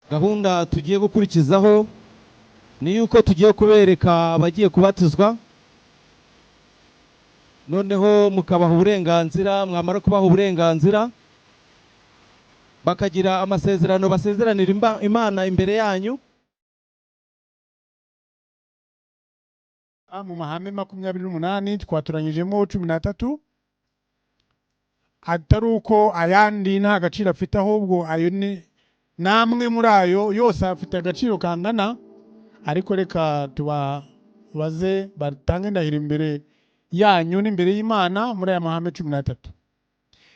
Gahunda tugiye gukurikizaho ni yuko tugiye kubereka abagiye kubatizwa, noneho mukabaha uburenganzira. Mwamara kubaha uburenganzira, bakagira amasezerano basezeranira Imana imbere yanyu. Mu mahame 28 twatoranyijemo 13, atari uko ayandi nta gaciro afite, ahubwo ayo ni namwe muri ayo yose afite agaciro kangana. Ariko reka tubabaze batange indahiro imbere yanyu n'imbere y'Imana muri aya mahame 13.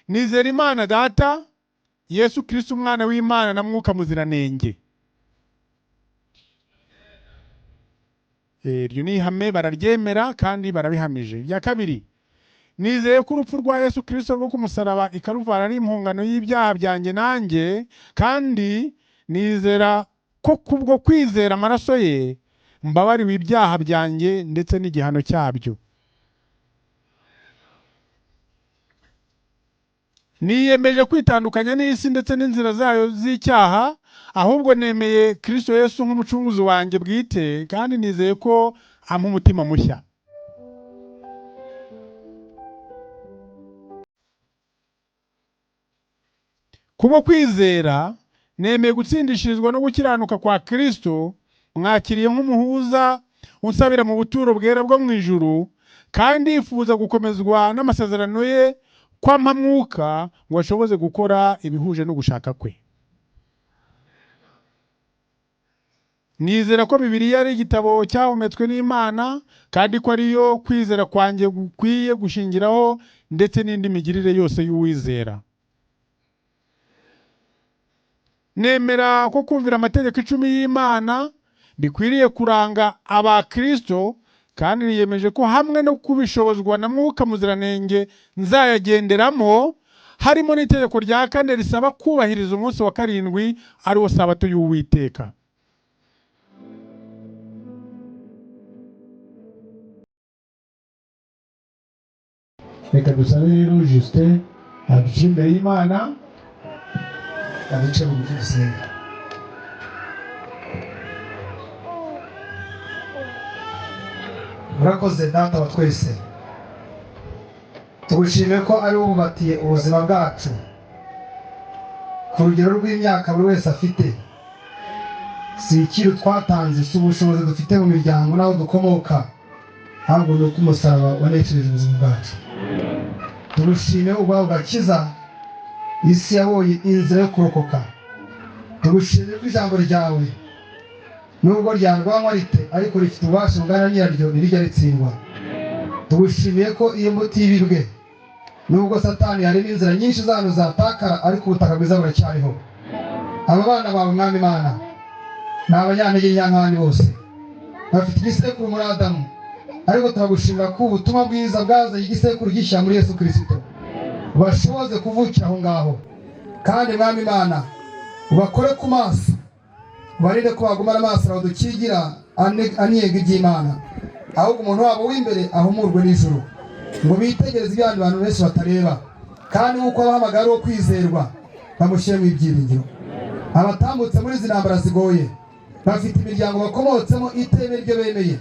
Nizera Imana Data, Yesu Kristo umwana w'Imana na Mwuka Muziranenge. Iryo ni ihame, bararyemera kandi barabihamije. Irya kabiri, nizeye ko urupfu rwa Yesu Kristo rwo ku musaraba i Karuvali ari impongano y'ibyaha byanjye nanjye, kandi nizera ko kubwo kwizera amaraso ye mbabariwe ibyaha byanjye ndetse n'igihano cyabyo. Niyemeje kwitandukanya n'isi ndetse n'inzira zayo z'icyaha, ahubwo nemeye Kristo Yesu nk'umucunguzi wanjye bwite, kandi nizeye ko ampa umutima mushya. Kubwo kwizera nemeye gutsindishirizwa no gukiranuka kwa Kristo, mwakiriye nk'umuhuza unsabira mu buturo bwera bwo mu ijuru, kandi yifuza gukomezwa n'amasezerano ye ko ampa Mwuka ngo ashoboze gukora ibihuje no gushaka kwe. Nizera ko Bibiliya ari igitabo cyahumetswe n'Imana, kandi ko ariyo kwizera kwanjye gukwiye gushingiraho ndetse n'indi migirire yose y'uwizera. Nemera ko kumvira amategeko 10 y'Imana bikwiriye kuranga abakristo, kandi niyemeje ko hamwe no kubishobozwa na Mwuka Muziranenge nzayagenderamo, harimo n'itegeko rya 4 risaba kubahiriza umunsi wa 7 ari wo Sabato y'Uwiteka. Reka dusabe rero Justin aduce imbere y'Imana, aduce bugufi dusenga. Murakoze Data wa twese, tugushimiye ko ari wowe wubatiye ubuzima bwacu ku rugero rw'imyaka buri wese afite. Si ikiru twatanze, si ubushobozi dufite mu miryango n'aho dukomoka, ahubwo ni uko umusaraba waneshereje ubuzima bwacu. Tugushimiye ubwawe gakiza isi yabonye inzira yo kurokoka. Tugushimiye ko ijambo ryawe nubwo ryarwanywa rite, ariko rifite ububasha bungana nyiraryo, ntirijya ritsindwa. Tugushimiye ko iyo mbuto y'ibibwe, nubwo Satani yarema inzira nyinshi z'ahantu zatakara, ariko ubutaka bwiza buracyariho. Aba bana bawe Mwami Imana ni abanyantege nke nk'abandi bose, bafite igisekuru muri Adamu, ariko turagushimira ko ubutumwa bwiza bwazanye igisekuru gishya muri Yesu Kristo. Bashoboze kuvukira aho ngaho, kandi Mwami Imana ubakore ku maso, ubarinde ko bagumana amaso badukigira aniyega iby'Imana, ahubwo umuntu wabo w'imbere ahumurwe n'ijuru, ngo bitegereze ibyo abandi bantu benshi batareba, kandi nk'uko abahamagara uwo kwizerwa bamushyire mu ibyiringiro. Abatambutse muri izi ntambara zigoye bafite imiryango bakomotsemo itemera ibyo bemeye,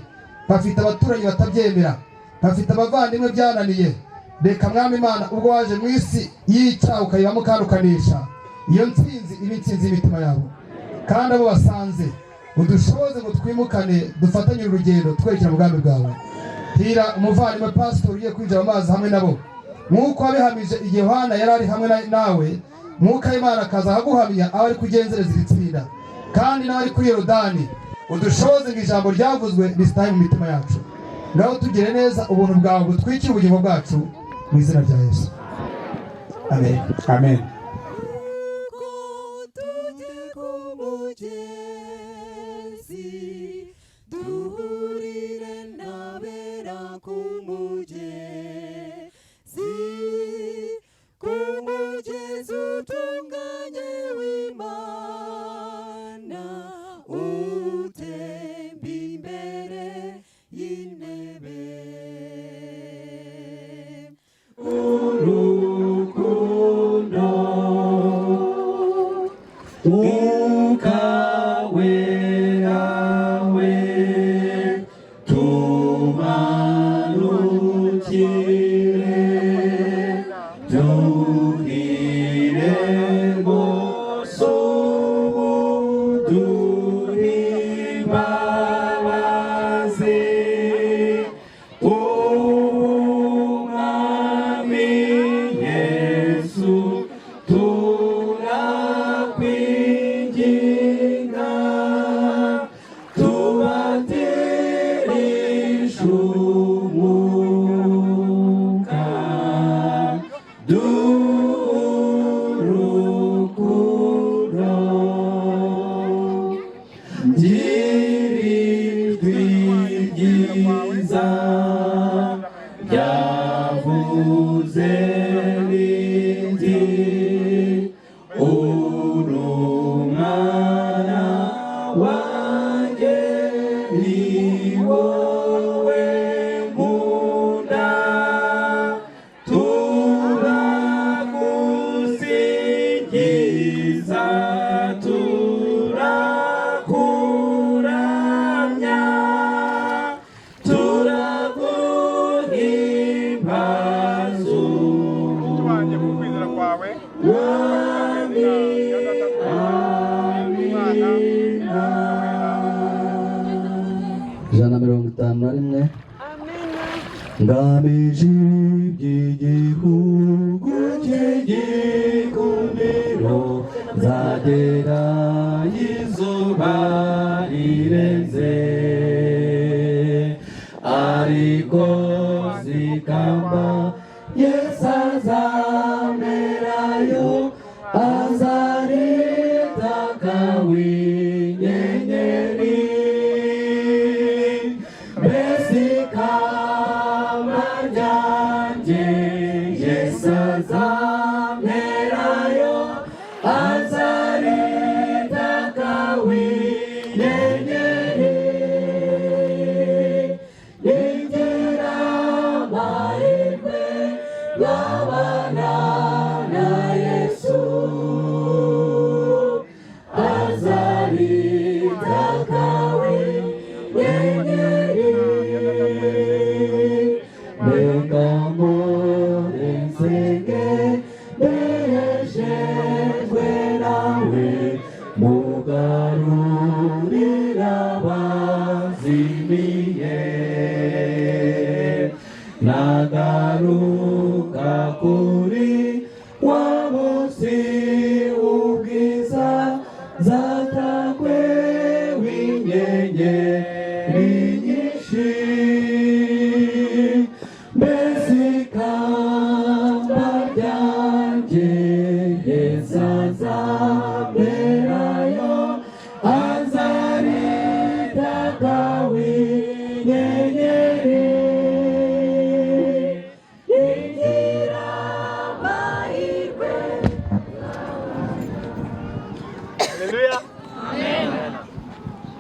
bafite abaturanyi batabyemera, bafite abavandimwe byananiye. Reka Mwami Imana ubwo waje mu isi y'icyaha ukayibamo kandi ukanesha, iyo ntsinzi ibe intsinzi y'imitima yabo, kandi abo basanze udushoboze ngo twimukane, dufatanye urugendo twerekera mu bwami bwawe. Hira umuvandimwe pasitori ugiye kwinjira mu mazi hamwe nabo, nk'uko wabihamije igihe Yohana yari ari hamwe nawe, Mwuka w'Imana akaza ahaguhamya aho ari kugenzereza iri tsinda, kandi n'abari kuri Yorodani. Udushoboze ngo ijambo ryavuzwe risitahe mu mitima yacu. Ngaho tugire neza, ubuntu bwawe butwikire ubugingo bwacu, mu izina rya Yesu, amen. Amen. Duhurire n'abera ku mugezi, ku mugezi utunganye w'Imana, utemba imbere y'intebe. Urukundo Ryavuze riti uri umwana wanjye, ni wowe nkunda. Turagusingiza, turakuramya, turaguhimbaza. Wanjye mu kwizera kwawe. Mwami, amina. 151. Ngamije iby'igihugu cy'igikundiro, nzagera izuba rirenze, ariko zikamba Yesu azamerayo, azaritaka w'inyenyeri. Mbese ikamba ryanjye Yesu azamerayo, azaritaka w'inyenyeri. Ningira amahirwe nkabana na Yesu, azaritaka w'inyenyeri. Reka mpore nsenge mbeshejwe nawe, mugarurira abazimiye. Nagaruka kuri wa munsi ubwiza, nzatakwe w'inyenyeri nyinshi. Mbese ikamba ryanjye Yesu azamerayo, azaritaka w'inyenyeri. Ingira amahirwe. Haleluya.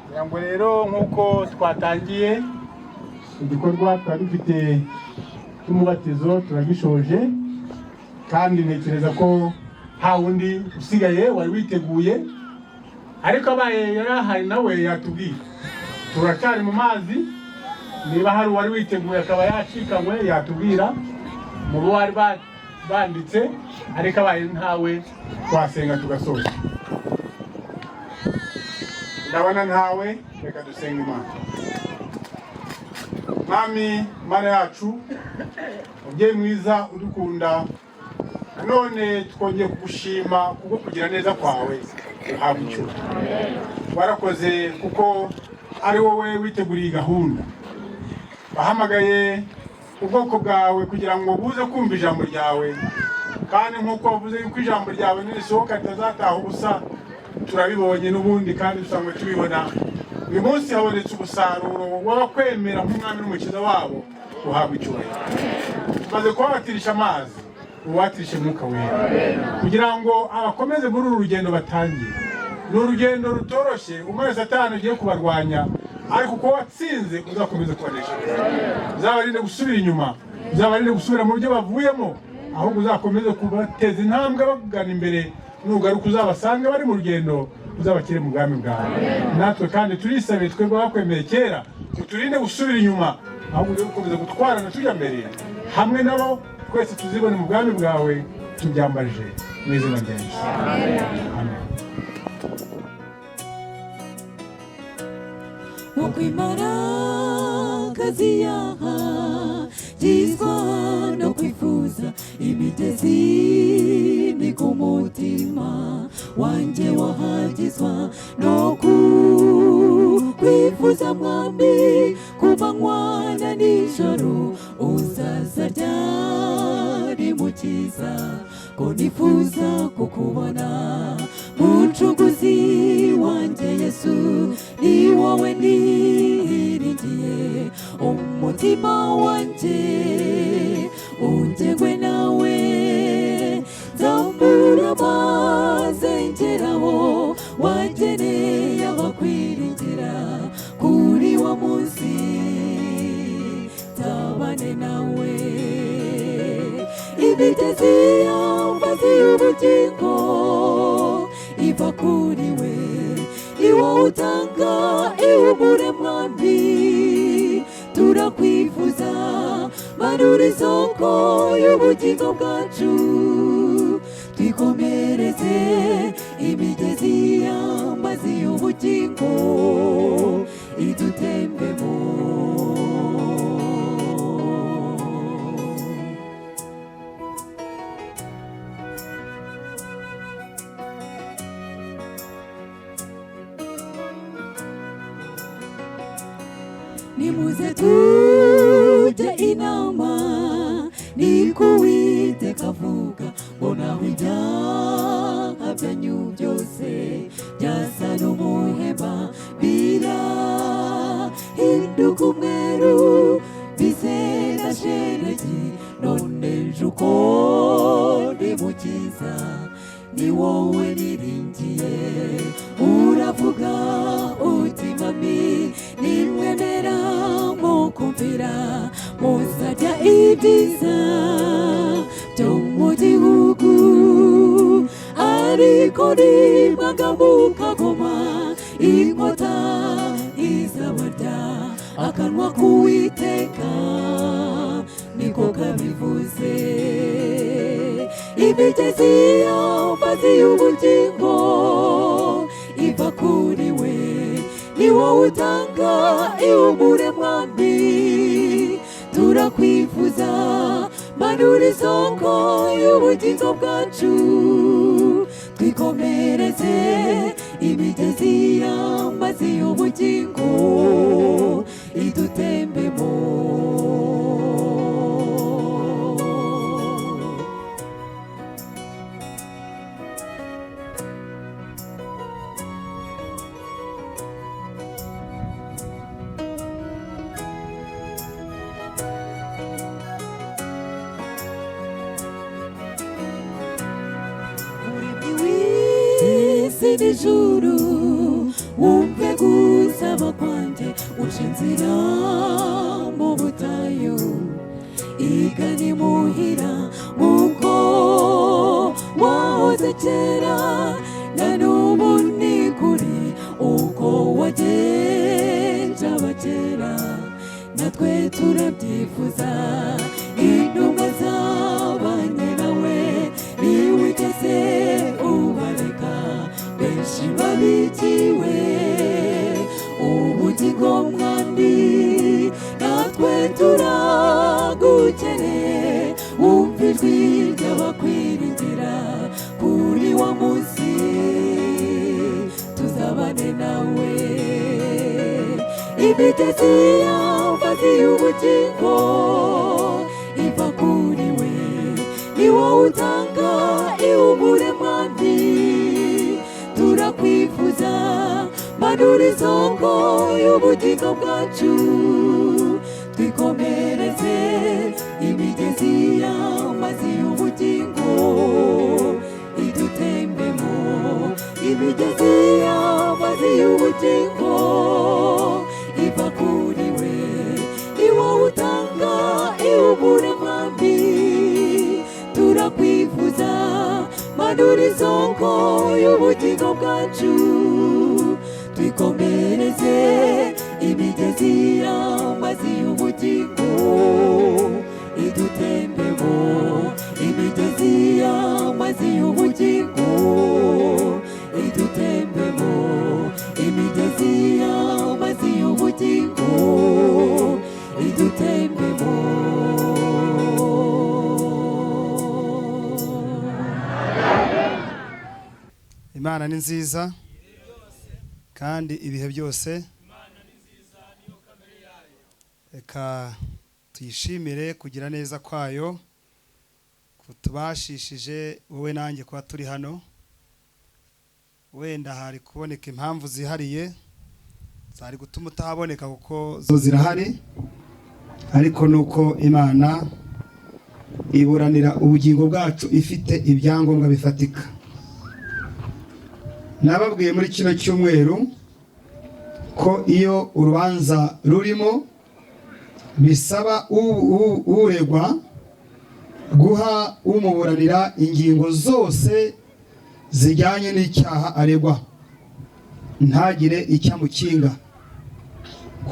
Kugira ngo rero nk'uko twatangiye igikorwa twari dufite cy'umubatizo, turagishoje, kandi ntekereza ko nta wundi usigaye wari witeguye, ariko abaye yari ahari nawe yatubwiye. Turacyari mu mazi. Niba hari uwari witeguye akaba yacikanywe, yatubwira mu bo bari banditse, ariko abaye ntawe twasenga tugasoza. Ndabona ntawe, reka dusenga Imana. Mwami Mana yacu, mubyeyi mwiza udukunda, nanone twongeye kugushima kubwo kugira neza kwawe. Uhabwa icyubahiro. Warakoze kuko ari wowe witeguriye gahunda, wahamagaye ubwoko bwawe kugira ngo buze kumva ijambo ryawe, kandi nk'uko wavuze yuko ijambo ryawe nirisohoka ritazataha ubusa, turabibonye n'ubundi kandi dusanzwe tubibona. Uyu munsi habonetse umusaruro w'abakwemera nk'umwami n'umukiza wabo. Uhabwa icyubahiro. Tumaze kubabatirisha amazi, ubatirishe Mwuka Wera kugira ngo abakomeze muri uru rugendo batangiye. Ni urugendo rutoroshye, umwe Satani ugiye kubarwanya, ariko uko watsinze uzakomeza kubaneshereza. Uzabarinde gusubira inyuma, uzabarinde gusubira mu byo bavuyemo, ahubwo uzakomeze kubateza intambwe bagana imbere. Nugaruka uzabasanga bari mu rugendo, uzabakire mu bwami bwawe. Natwe kandi turisabiye, twebwe bakwemeye kera, uturinde gusubira inyuma, ahubwo uze gukomeza gutwarana tujya mbere hamwe nabo, twese tuzibone mu bwami bwawe. Tubyambaje mu izina rya Yesu, amen. Ukwimara kazi yaha jizwa no kwifuza imigezi, ni ku mutima wanjye wahagizwa no kwifuza Mwami kumanywa na nijoro. Uzaza ryari Mukiza, ko nifuza kukubona? Mucunguzi wanjye Yesu, ni wowe niringiye, umutima wanjye. Tuzabane nawe. Imigezi y'amazi y'ubugingo iva kuri we, ni wowe utanga ihumure Mwami. Turakwifuza, manura isoko y'ubugingo bwacu, twikomereze imigezi y'amazi y'ubugingo idutembemo. Nimuze tujye inama, niko Uwiteka avuga, ngo naho ibyaha byanyu byose byasa n'umuhema, birahinduka umweru bise na shelegi. None ejo uko ndi mukiza, ni wowe niringiye. Uravuga uti: "Mami, nimwemera mukumvira, muzarya ibyiza byo mu gihugu. Ariko nimwanga mukagoma, inkota izabarya." Akanwa k'Uwiteka niko kabivuze. Imigezi y'amazi y'ubugingo iva kuri we, ni wowe utanga ihumure Mwami. Turakwifuza, manura isoko y'ubugingo bwacu, twikomereze imigezi y'amazi y'ubugingo idutembemo. Muremyi w'isi n'ijuru, wumve gusaba kwanjye, uca inzira mu butayu igana imuhira, nk'uko wahoze kera na n'ubu ni kuri, uko wagenje abakera natwe turabyifuza. Intumwa zabanye nawe ntiwigeze ubareka, benshi babikiwe ubugingo. Mwami, natwe turagukeneye, wumva ijwi ry'abakwiringira. Kuri wa munsi tuzabane nawe. Imigezi y'amazi y'ubugingo iva kuri we, ni wowe utanga ihumure Mwami. Turakwifuza, manura isoko y'ubugingo bwacu, twikomereze imigezi y'amazi y'ubugingo idutembemo. Imigezi y'amazi y'ubugingo iva kuri we, ni wowe utanga ihumure Mwami. Turakwifuza, manura isoko y'ubugingo bwacu, twikomereze imigezi y'amazi y'ubugingo idutembemo. Imigezi y'amazi y'ubugingo idutembemo. Imigezi y'amazi y'ubugingo idutembemo. Imana ni nziza kandi ibihe byose. Reka tuyishimire kugira neza kwayo kutubashishije wowe nanjye kuba turi hano. Wenda hari kuboneka impamvu zihariye zari gutuma utahaboneka, kuko zo zirahari, ariko nuko Imana iburanira ubugingo bwacu ifite ibyangombwa bifatika. Nababwiye muri kino cyumweru ko iyo urubanza rurimo Bisaba uregwa guha umuburanira ingingo zose zijyanye n'icyaha aregwa, ntagire icyo amukinga,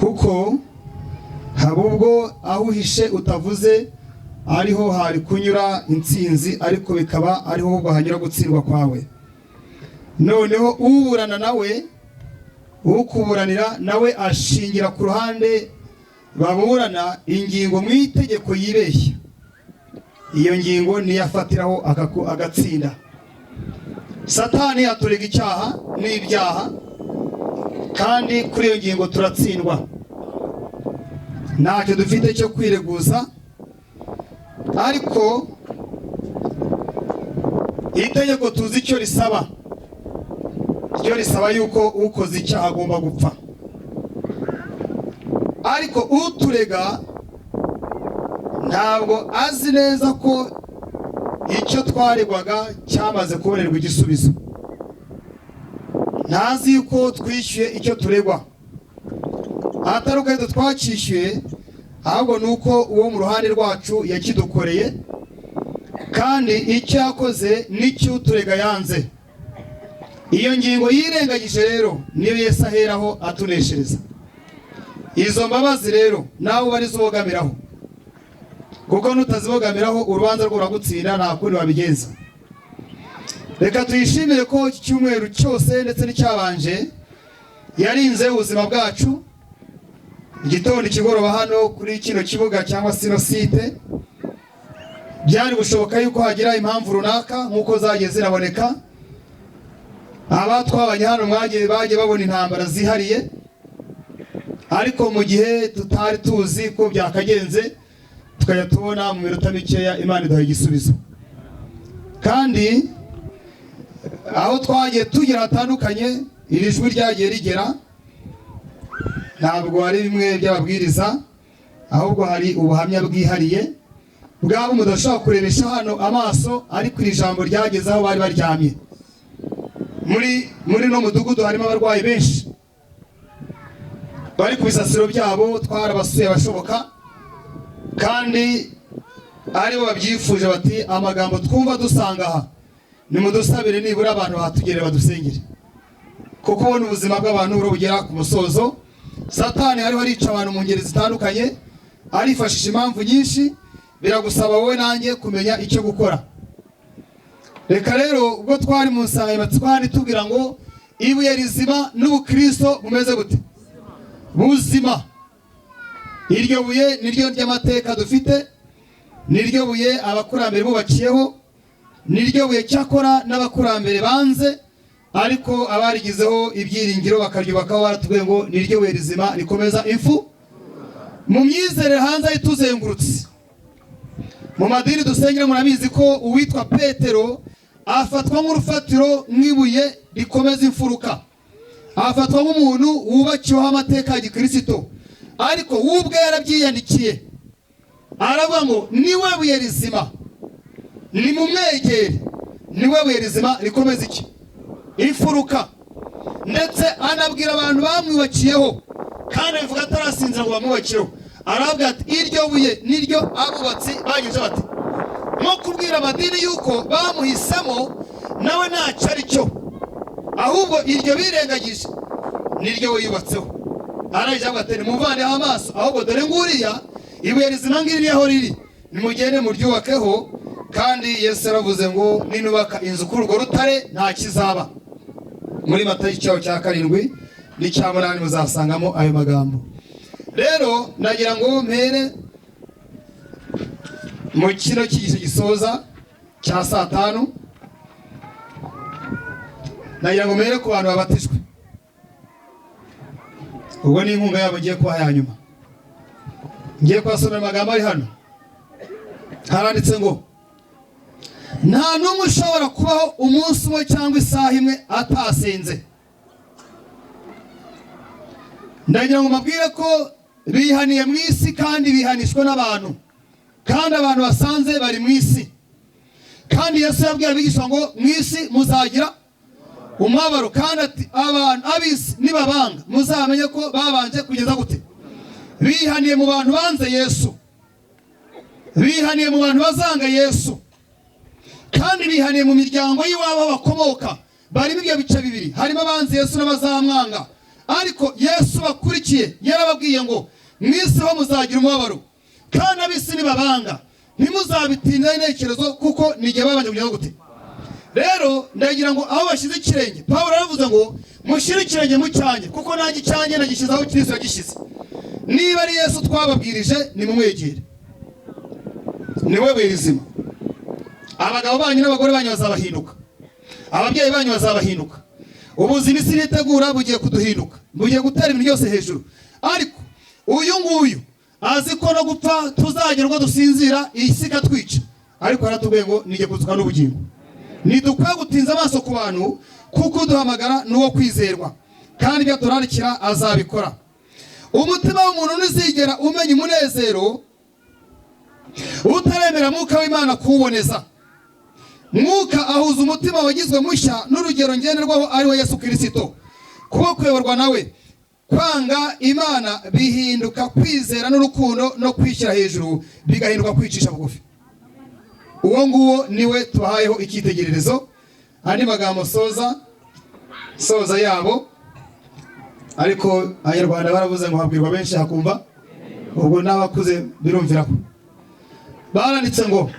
kuko haba ubwo aho uhishe utavuze ariho hari kunyura intsinzi, ariko bikaba ariho ahubwo hanyura gutsindwa kwawe. Noneho uburana nawe, ukuburanira nawe ashingira ku ruhande baburana ingingo mu itegeko yibeshya, iyo ngingo niyo afatiraho agatsinda. Satani aturega icyaha n'ibyaha, kandi kuri iyo ngingo turatsindwa, ntacyo dufite cyo kwireguza. Ariko itegeko tuzi icyo risaba, ryo risaba yuko ukoze icyaha agomba gupfa. Ariko uturega ntabwo azi neza ko icyo twaregwaga cyamaze kubonerwa igisubizo, ntazi yuko twishyuye icyo turegwa, atari uko ariko twacyishyuye, ahubwo ni uko uwo mu ruhande rwacu yakidukoreye, kandi icyo yakoze n'icyo uturega yanze. Iyo ngingo yirengagije rero niyo Yesu aheraho atuneshereza. Izo mbabazi rero nawe uba arizo ubogamiraho, kuko nutazibogamiraho urubanza rwo ruragutsinda, nta kundi wabigenza. Reka tuyishimire ko iki cyumweru cyose ndetse n'icyabanje yarinze ubuzima bwacu. Igitondo, ikigoroba hano kuri kino kibuga cyangwa se ino site, byari gushoboka yuko hagira impamvu runaka nk'uko zagiye ziraboneka. Aba twabanye hano mwagiye bagiye babona intambara zihariye, ariko mu gihe tutari tuzi ko byakagenze, tukajya tubona mu minota mikeya Imana iduha igisubizo. Kandi aho twagiye tugera hatandukanye, iri jwi ryagiye rigera, ntabwo ari bimwe by'ababwiriza, ahubwo hari ubuhamya bwihariye bwabo mudashobora kurebesha hano amaso, ariko iri jambo ryageze aho bari baryamye. Muri no mudugudu harimo abarwayi benshi bari ku bisasiro byabo, twarabasuye abashoboka, kandi aribo babyifuje bati amagambo twumva dusanga aha nimudusabire nibura abantu bahatugerere badusengere, kuko ubona ubuzima bw'abantu buriho bugera ku musozo. Satani hariho arica abantu mu ngeri zitandukanye, arifashisha impamvu nyinshi. Biragusaba wowe nanjye kumenya icyo gukora. Reka rero ubwo twari mu nsanganyamatsiko hano itubwira ngo ibuye rizima n'ubukristo bumeze gute? Buzima. Iryo buye niryo ry'amateka dufite, niryo buye abakurambere bubakiyeho, niryo buye cyakora n'abakurambere banze, ariko abarigizeho ibyiringiro bakaryubakaho baratubwiye ngo niryo buye rizima rikomeza ifu. Mu myizerere hanze ituzengurutse, mu madini dusengera, murabizi ko uwitwa Petero afatwa nk'urufatiro, nk'ibuye rikomeza imfuruka, afatwa nk'umuntu wubakiweho amateka ya gikirisito. Ariko we ubwe yarabyiyandikiye, aravuga ngo niwe buye rizima, nimumwegere, niwe buye rizima rikomeza iki? Imfuruka. Ndetse anabwira abantu bamwubakiyeho, kandi abivuga atarasinzira ngo bamwubakireho, aravuga ati iryo buye niryo abubatsi bagize bati, nko kubwira amadini yuko bamuhisemo nawe ntacyo ari cyo, ahubwo iryo birengagije niryo we yubatseho. Arangije avuga ati nimuvaneho amaso, ahubwo dore nguriya ibuye rizima ngiri niho riri, nimugende muryubakeho. Kandi Yesu yaravuze ngo ninubaka inzu kuri urwo rutare nta kizaba. Muri Matayo igice cya 7 n'icya 8 muzasangamo ayo magambo. Rero nagira ngo mpere mu kino cyigisho gisoza cya saa 5, nagira ngo mpere ku bantu babatijwe. Ubwo ni inkunga yabo ngiye kubaha ya nyuma. Ngiye kubasomera amagambo ari hano. Haranditse ngo nta n'umwe ushobora kubaho umunsi umwe cyangwa isaha imwe atasenze. Ndagira ngo mbabwire ko bihaniye mu isi, kandi bihanishwa n'abantu, kandi abantu basanze bari mu isi. Kandi Yesu yabwiye abigishwa ngo mu isi muzagira umubabaro, kandi ati abantu ab'isi nibabanga muzamenye ko babanje kugeza gute. Bihaniye mu bantu banze Yesu, bihaniye mu bantu bazanga Yesu, kandi bihaniye mu miryango y'iwabo bakomoka. Barimo ibyo bice bibiri, harimo abanze Yesu n'abazamwanga. Ariko Yesu bakurikiye yarababwiye ngo mu isi ho muzagira umubabaro, kandi ab'isi nibabanga ntimuzabitindaho intekerezo, kuko ni igihe babanje kugera gute. Rero ndagira ngo aho bashyize ikirenge, Pawulo aravuze ngo mushyire ikirenge mu cyanjye, kuko nanjye icyanjye nagishyize aho Kristo yagishyize. Niba ari Yesu twababwirije, nimumwegere, niwe buye rizima. Abagabo banyu n'abagore banyu bazabahinduka, ababyeyi banyu bazabahinduka. Ubuzima isi nitegura bugiye kuduhinduka, bugiye gutera ibintu byose hejuru. Ariko uyu nguyu azi ko no gupfa tuzagera ubwo dusinzira, iyi si ikatwica, ariko yaratubwiye ngo nijye kuzuka n'ubugingo. Ntidukwiye gutinza amaso ku bantu, kuko uduhamagara ni uwo kwizerwa, kandi ibyo aturarikira azabikora. Umutima w'umuntu ntuzigera umenya umunezero utaremera Mwuka w'Imana kuwuboneza. Mwuka ahuza umutima wagizwe mushya n'urugero ngenderwaho ari we Yesu Kirisito. Kuba kuyoborwa nawe, kwanga Imana bihinduka kwizera n'urukundo, no kwishyira hejuru bigahinduka kwicisha bugufi. Uwo nguwo niwe tubahayeho icyitegererezo. Andi magambo soza yabo, ariko Abanyarwanda baravuze ngo habwirwa benshi hakumva, ubwo n'abakuze birumviraho. Baranditse ngo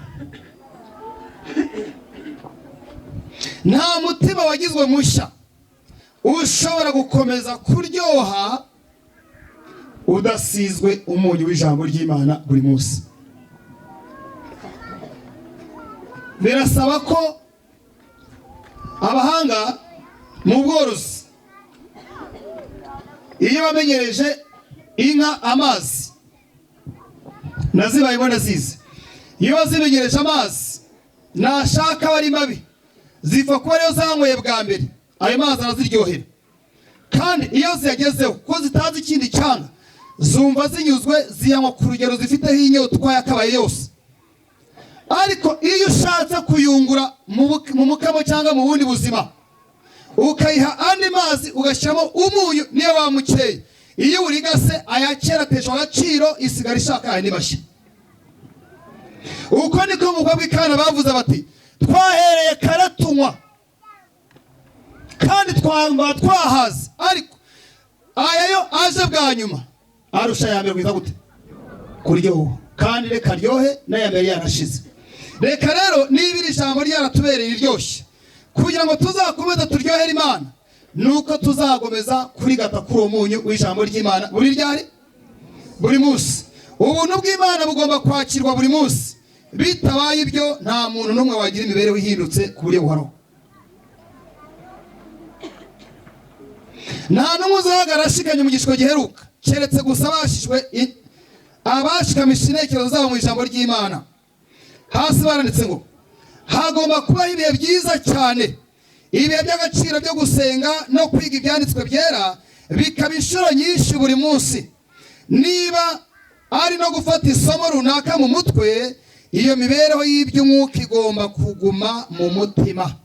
nta mutima wagizwe mushya ushobora gukomeza kuryoha udasizwe umunyu w'ijambo ry'Imana buri munsi. Birasaba ko abahanga mu bworozi iyo bamenyereje inka amazi, nazibayemo nazize, iyo bazimenyereje amazi nashaka aba ari mabi, zipfa kuba ariyo zanyweye bwa mbere, ayo mazi araziryohera. Kandi iyo ziyagezeho ko zitazi ikindi cyanga, zumva zinyuzwe, ziyanywa ku rugero zifiteho inyota uko yakabaye yose. Ariko iyo ushatse kuyungura mu mukamo cyangwa mu bundi buzima, ukayiha andi mazi ugashyiramo umunyu, niyo wamukeye, iyo urigase aya kera ateshwa agaciro, isigara ishaka ayandi mashya. Uko niko mu bukwe bw'Ikana bavuze bati twahereye kare tunywa kandi twamba twahaze, ariko aya yo aje bwa nyuma arusha aya mbere kugeza gute kuryoha, kandi reka aryohe n'aya mbere yarashize. Reka rero niba iri jambo ryaratubereye iryoshye, kugira ngo tuzakomeze turyohere Imana, nuko tuzagomeza kurigata kuri uwo munyu w'ijambo ry'Imana buri ryari buri munsi. Ubuntu bw'Imana bugomba kwakirwa buri munsi, bitabaye ibyo nta muntu n'umwe wagira imibereho ihindutse ku buryo buhoraho. Nta n'umwe uzahagarara ashikanye mu gishiko giheruka, keretse gusa abashikamisha intekerezo zabo mu ijambo ry'Imana. Hasi baranditse ngo hagomba kubaho ibihe byiza cyane, ibihe by'agaciro byo gusenga no kwiga ibyanditswe byera, bikaba inshuro nyinshi buri munsi. Niba ari no gufata isomo runaka mu mutwe, iyo mibereho y'iby'umwuka igomba kuguma mu mutima.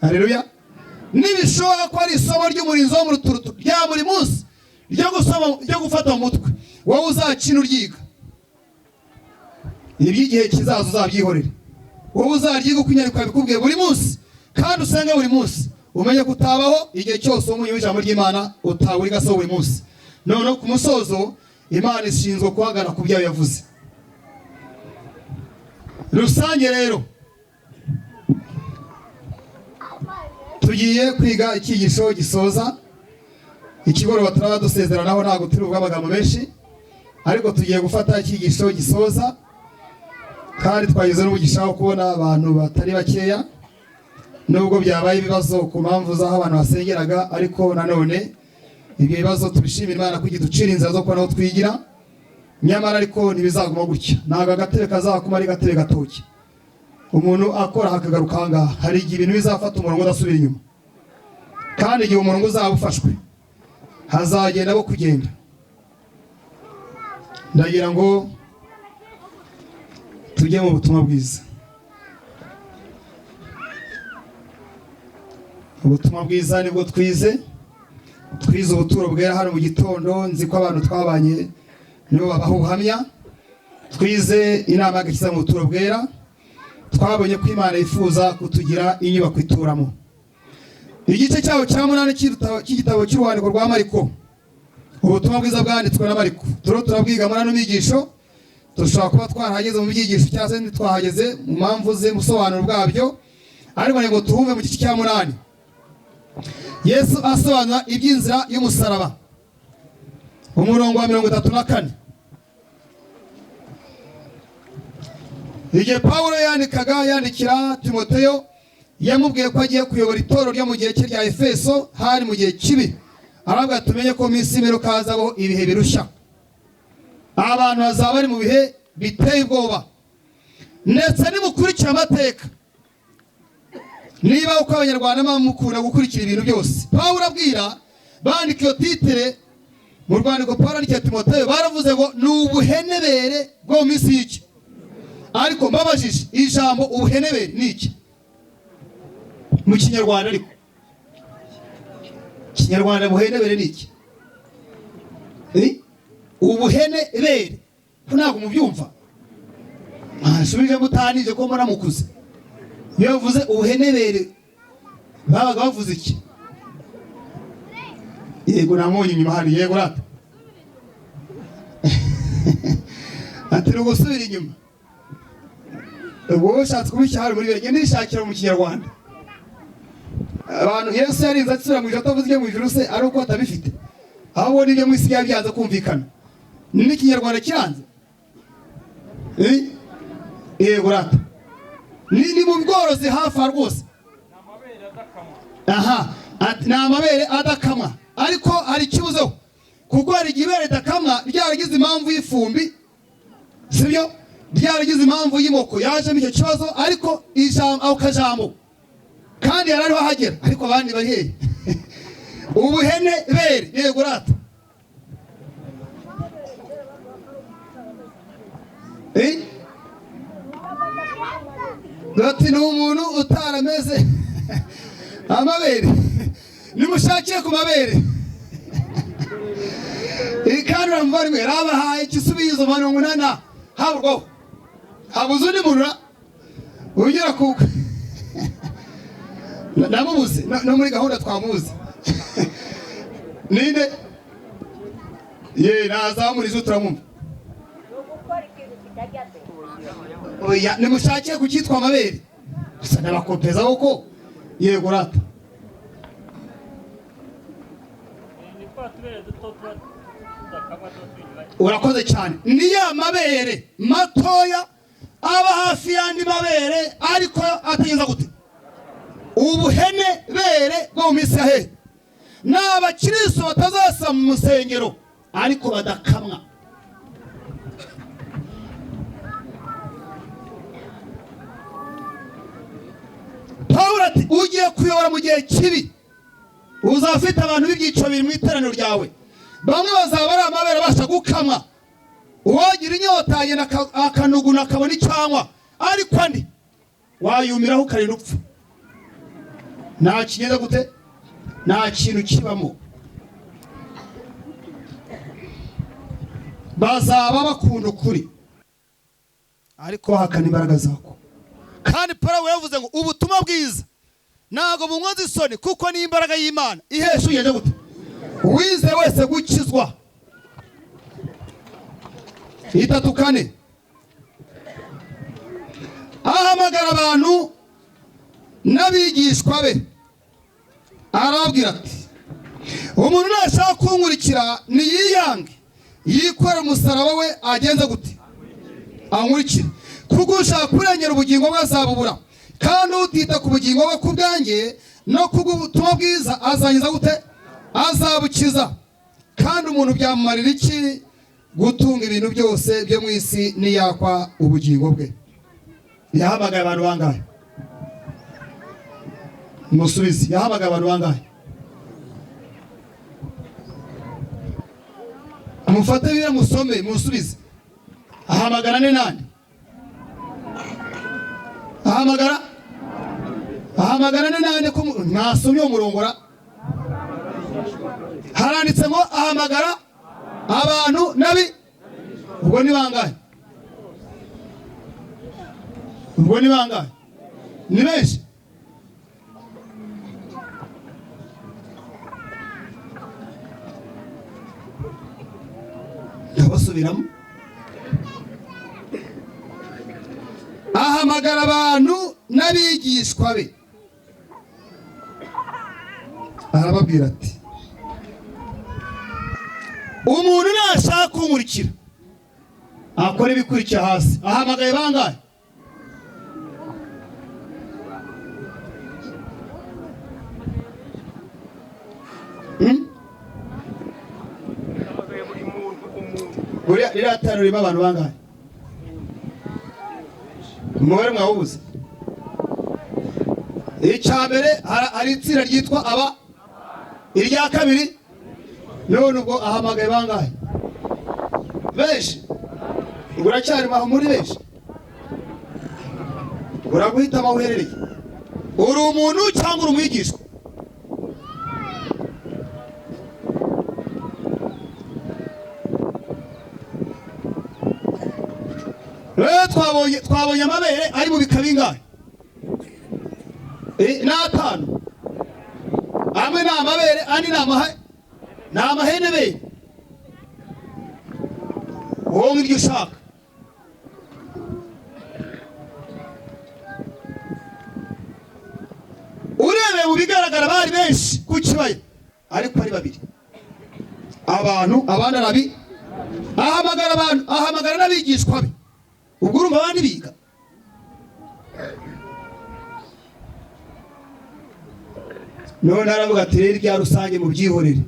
Haleluya. Nibishoboka ko ari isomo ry'umurinzi wo mu ruturutu rya buri munsi ryo gusoma, ryo gufata mu mutwe, wowe uzakina uryiga, iby'igihe kizaza uzabyihorere, wowe uzaryiga uko inyandiko yabikubwiye buri munsi, kandi usenge buri munsi, umenye ko utabaho igihe cyose umunyu w'ijambo ry'Imana utawurigaseho buri munsi. Noneho ku musozo, Imana ishinzwe guhagarara ku byo yavuze rusange. Rero tugiye kwiga icyigisho gisoza ikigoroba, turaba dusezeranaho, ntabwo turi buvuge amagambo menshi, ariko tugiye gufata icyigisho gisoza, kandi twagize n'umugisha wo kubona abantu batari bakeya, nubwo byabaye ibibazo ku mpamvu z'aho abantu basengeraga, ariko nanone ibyo bibazo tubishimira Imana kuko iducira inzira zo kubona aho twigira. Nyamara ariko ntibizaguma gutya, ntabwo agatebe kazakuma ari gatebe gatoki, umuntu akora akagaruka aha ngaha. Hari igihe ibintu bizafata umurongo udasubira inyuma, kandi igihe umurongo uzaba ufashwe hazagenda bo kugenda. Ndagira ngo tujye mu butumwa bwiza. Ubutumwa bwiza nibwo twize ubuturo bwera hano mu gitondo. Nzi ko abantu twabanye Nibo babaha ubuhamya. Twize inama y'agakiza mu buturo bwera, twabonye ko Imana yifuza kutugira inyubako ituramo. Igice cyaho cya 8 cy'igitabo cy'urwandiko rwa Mariko, ubutumwa bwiza bwanditswe na Mariko, turiho turabwiga muri ano myigisho. Dushobora kuba twarahageze mu byigisho cyangwa se ntitwahageze mu mpamvu z'ubusobanuro bwabyo, ariko ngo tuhumve mu gice cya 8 Yesu asobanura iby'inzira y'umusaraba, umurongo wa 34. Igihe Pawulo yandikaga yandikira Timoteyo, yamubwiye ko agiye kuyobora itorero ryo mu gihe cye rya Efeso, hari mu gihe kibi. Arabwira tumenye ko mu minsi y'imperuka hazabaho ibihe birushya, abantu bazaba bari mu bihe biteye ubwoba, ndetse nimukurikira amateka, niba uko Abanyarwanda bamukunda gukurikira ibintu byose. Pawulo abwira bandika iyo titire mu rwandiko Pawulo yandikiye Timoteyo, baravuze ngo ni ubuhenebere bwo mu minsi y'iki. Ariko mbabajije, ijambo ubuhenebere ni iki mu Kinyarwanda? Ariko Kinyarwanda buhenebere ni iki? Ubuhenebere ko ntabwo mubyumva, mwasubije mutanije ko mbona mukuze. Iyo bavuze ubuhenebere babaga bavuze iki? Yego namubonye inyuma hano, yego rata ati ni ugusubira inyuma. Ubwo wowe ushatse kubishyira hano muri bene nishakira mu Kinyarwanda. Abantu Yesu yarinze asubira mu ijuru atavuze ibyo mu ijuru se ari uko atabifite, ahubwo n'ibyo mu isi byaba byanze kumvikana. N'ikinyarwanda kiranze. Yego rata ni mu bworozi hafi aha rwose. Aha ni amabere adakamwa, ariko hari ikibuzeho, kuko hari igihe ibere ridakamwa ryaragize impamvu y'ifumbi, sibyo, ryaragize impamvu y'imoko yajemo icyo kibazo, ariko ijambo ako kajambo kandi yari ariho ahagera, ariko abandi bari hehe? Ubuhene bere. Yego rata Ati ni umuntu utarameze amabere, nimushakiye ku mabere. Kandi uramuvandimwe rabahaye igisubizo 80 haburwaho, habuze undi muntu ugera ku namubuze no muri gahunda twamubuze. Ninde ye nazamurizo turamumva. Oya nimushakiye ku cyitwa amabere gusa ndabakopeza koko. Yego rata urakoze cyane. Ni ya mabere matoya aba hafi y'andi mabere, ariko atageza gute ubuhene bere bwo mu minsi ya hehe. Ni abakristo batazasa mu musengero ariko badakamwa. Pawulo ati ugiye kuyobora mu gihe kibi, uzafite abantu b'ibyiciro bibiri mu iteraniro ryawe. Bamwe bazaba ari amabere abasha gukamwa, uwagira inyota agenda akanuguna akabona icyanywa, ariko andi wayumiraho ukarinda upfa. Nta kigenda gute, nta kintu kibamo. Bazaba bakunda ukuri ariko bahakana imbaraga zako. Kandi Pawulo yavuze ngo ubutumwa bwiza ntabwo bunkoza isoni, kuko ni imbaraga y'Imana ihesha ugenda gute uwize wese gukizwa. 3:4 ahamagara abantu n'abigishwa be arababwira ati umuntu nashaka kunkurikira niyiyange, yikorere umusaraba we agenze gute ankurikire. Kuko ushaka kurengera ubugingo bwe azabubura, kandi utita ku bugingo bwe ku bwanjye no ku bw'ubutumwa bwiza azangiza gute azabukiza. Kandi umuntu byamumarira iki gutunga ibintu byose byo mu isi niyakwa ubugingo bwe? Yahamagaye abantu bangahe? Musubize, yahamagaye abantu bangahe? Mufate bire musome musubize. Ahamagara ne nande? Ahamagara ahamagara ne nande? Ko mwasomye umurongora haranditse ngo ahamagara abantu nabi. Ubwo ni bangahe? Ubwo ni bangahe? Ni benshi. Ndabasubiramo. Ahamagara abantu n'abigishwa be, arababwira ati umuntu nashaka kunkurikira akora ibikurikira hasi. Ahamagaye bangahe? Buriya ririya tano ririmo abantu bangahe? Umubare mwawubuze. Icya mbere hari itsinda ryitwa aba, irya kabiri none ubwo ahamagaye bangahe? Benshi. Uracyari aho muri benshi, uraguhitamo aho uherereye. Uri umuntu cyangwa uri umwigishwa? Rero twabonye amabere ari mu bika bingahe? N'atanu. Amwe ni amabere, andi ni amahenebere. Wowe iryo ushaka. Urebeye mu bigaragara bari benshi ku kibaya, ariko ari babiri. Abantu abandi arabi ahamagara abantu, ahamagara n'abigishwa be. Ubwo urumva abandi biga. None aravuga ati rero irya rusange mu byihorere,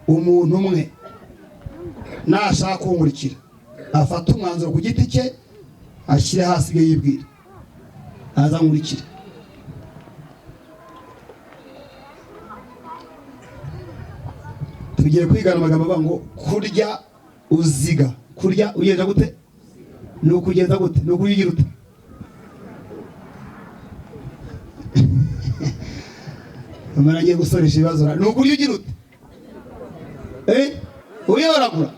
umuntu umwe nashaka kunkurikira afata umwanzuro ku giti cye, ashyire hasi ibyo yibwira, aza nkurikire. Tugiye kwigana amagambo avuga ngo kurya uziga. Kurya ugenza gute? Ni ukugenza gute? Ni ukuyigira ute? Amara agiye gusoresha ibibazo. Ni ukurya ugira ute? Uyoragura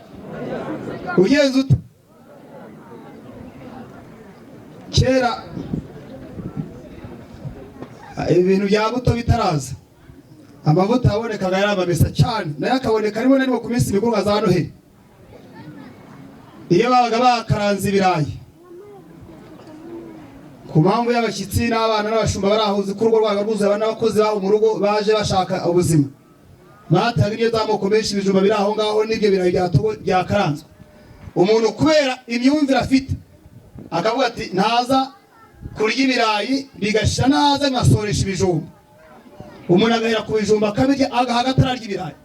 ugenza ute? Kera ibintu bya buto bitaraza, amavuta yabonekaga yari amamesa cyane, nayo akaboneka rimwe na rimwe ku minsi mikuru nka za Noheli. Iyo babaga bakaranze ibirayi ku mpamvu y'abashyitsi n'abana n'abashumba barahuze ko urugo rwabaga rwuzuye n'abakozi babo mu rugo baje bashaka ubuzima, bataga indyo z'amoko menshi, ibijumba biri aho ngaho n'ibyo birayi byakaranzwe. Umuntu kubera imyumvire afite akavuga ati ntaza kurya ibirayi bigashira, naza nkasoresha ibijumba. Umuntu agahera ku bijumba akabirya, agahaga atararya ibirayi,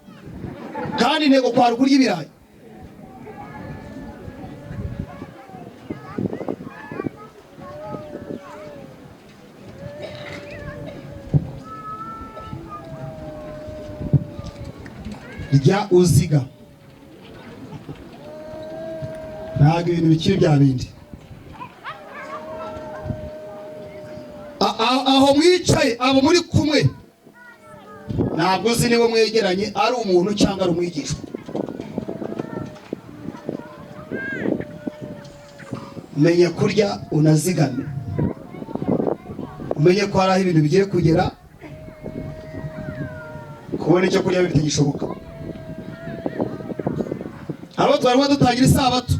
kandi intego kwari ukurya ibirayi. Rya uziga. Ntabwo ibintu bikiri bya bindi. Aho mwicaye, abo muri kumwe, ntabwo uzi niba mwegeranye ari umuntu cyangwa ari umwigishwa. Umenye kurya unazigame, umenye ko hari aho ibintu bigiye kugera, kubona icyo kurya bitagishoboka. Abo twari dutangira isabato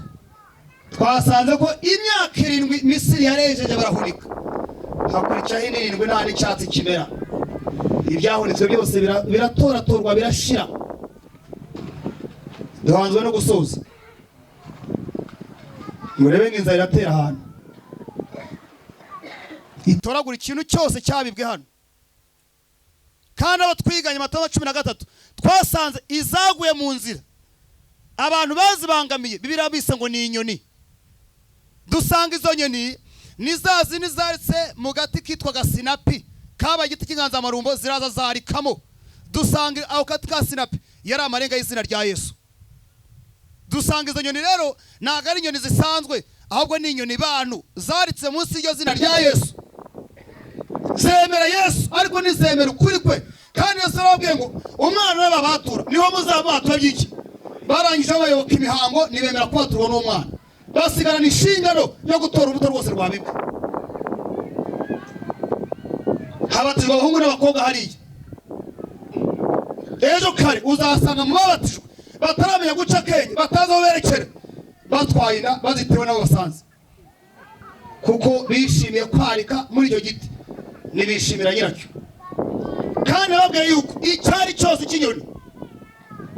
twasanze ko imyaka 7 Misiri yarejeje barahunika, hakurikiraho indi 7 nta n'icyatsi kimera. Ibyahunitswe byose biratoratorwa birashira. Duhanzwe no gusoza. Murebe nk'inzara iratera ahantu, itoragura ikintu cyose cyabibwe hano. Kandi abo twiganye Matayo 13 twasanze izaguye mu nzira abantu bazibangamiye, Bibiliya bise ngo ni inyoni. Dusanga izo nyoni ni za zindi zaritse mu gati kitwaga sinapi, kabaye igiti cy'inganzamarumbo, ziraza zarikamo. Dusanga aho gati ka sinapi yari amarenga y'izina rya Yesu. Dusanga izo nyoni rero ntabwo ari inyoni zisanzwe, ahubwo ni inyoni bantu zaritse munsi y'iryo zina rya Yesu. Zemera Yesu ariko ntizemera ukuri kwe. Kandi Yesu arababwiye ngo umwana w'ababatura niho muzabatura by'iki? Barangije bayoboka imihango, ntibemera kubaturwa n'umwana, basigarana inshingano yo gutora urubuto rwose rwabibwe. Habatijwe abahungu n'abakobwa hariya. Ejo kare uzasanga mu babatijwe bataramenya guca akenge, batazi aho berekera, batwaye inda bazitewe n'abo basanze, kuko bishimiye kwarika muri icyo giti, ntibishimira nyiracyo. Kandi babwiye yuko icyari cyose cy'inyoni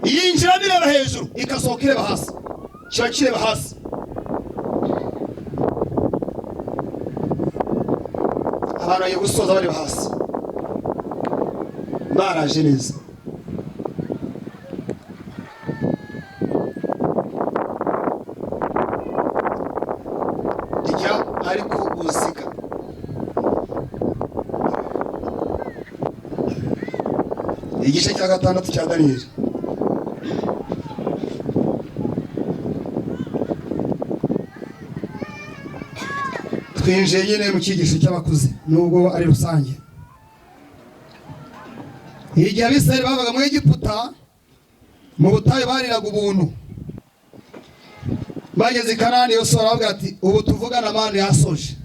yinjiramo ireba hejuru, ikasohoka ireba hasi, kiba kireba hasi. Abantu bagiye gusoza bareba hasi, baraje neza. Rya ariko uziga. Igice cya 6 cya Daniyeli. Twinjiye nyine mu cyigisho cy'abakuze nubwo ari rusange. Igihe Abisirayeli babaga mu Egiputa mu butayu bariraga ubuntu, bageze i Kanani Yosuwa arababwira ati ubu tuvugana amanu yasoje,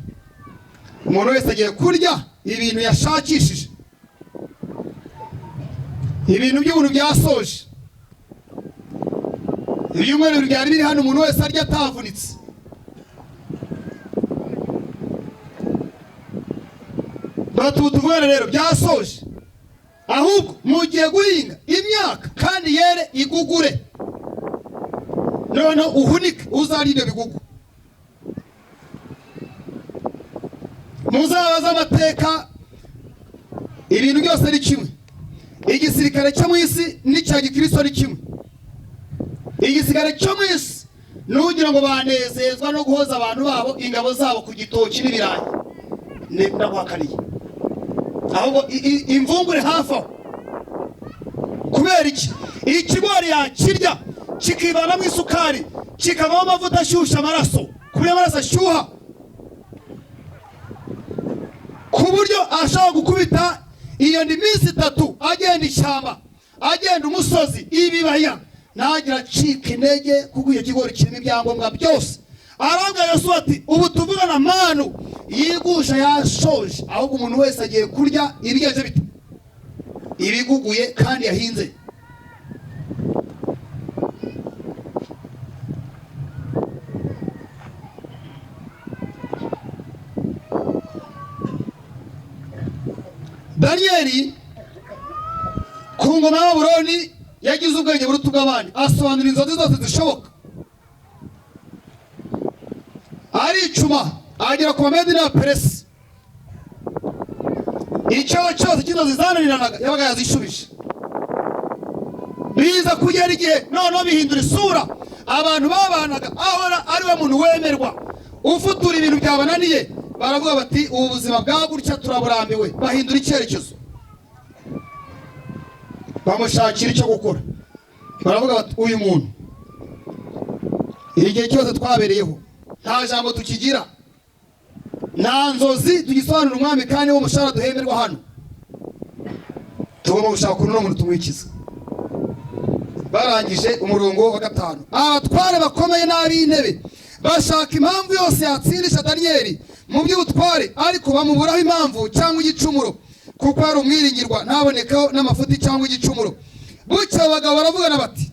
umuntu wese agiye kurya ibintu yashakishije, ibintu by'ubuntu byasoje, ibyumweru byari biri hano, umuntu wese arya atavunitse. Bati ubu tuvugana rero byasoje, ahubwo mugiye guhinga imyaka kandi yere igugure, noneho uhunike uzarya ibyo bigugu. Muzabaze amateka, ibintu byose ni kimwe. Igisirikare cyo mu isi n'icya gikristo ni kimwe. Igisirikare cyo mu isi nugira ngo banezezwa no guhoza abantu babo ingabo zabo ku gitoki n'ibirayi, ndaguhakaniye, ahubwo imvungure hafi aho. Kubera iki? Ikigori yakirya kikivanamo isukari, kikavamo amavuta ashyushya amaraso, ku buryo amaraso ashyuha, ku buryo ashobora gukubita iyo ni minsi 3 agenda ishyamba, agenda umusozi, ibibaya, ntagira acika intege, kuko icyo kigori kirimo ibyangombwa byose. Arabwira Yosuwa ati ubu tuvugana manu yigusha yashoje, ahubwo umuntu wese agiye kurya ibigenze bite, ibiguguye kandi yahinze. Daniyeli ku ngoma ya Babuloni yagize ubwenge buruta ubw'abandi, asobanura inzozi zose zishoboka, aricuma agera ku Bamedi n'Abaperesi. Icyo cyose cy'inzozi zananiranaga yabaga yazishubije. Biza kugera igihe noneho bihindura isura, abantu babanaga ahora ari we muntu wemerwa ufutura ibintu byabananiye, baravuga bati ubu buzima bwa gutya turaburambiwe, bahindura icyerekezo, bamushakira icyo gukora. Baravuga bati uyu muntu igihe cyose twabereyeho nta jambo tukigira, nta nzozi tugisobanura umwami, kandi wo mushahara duhemerwa hano, tugomba gushaka ukuntu uno muntu tumwikiza. Barangije umurongo wa 5, abatware bakomeye n'ab'intebe bashaka impamvu yose yatsindisha Daniyeli mu by'ubutware, ariko bamuburaho impamvu cyangwa igicumuro, kuko ari umwiringirwa ntabonekaho n'amafuti cyangwa igicumuro. Bucya abagabo baravugana bati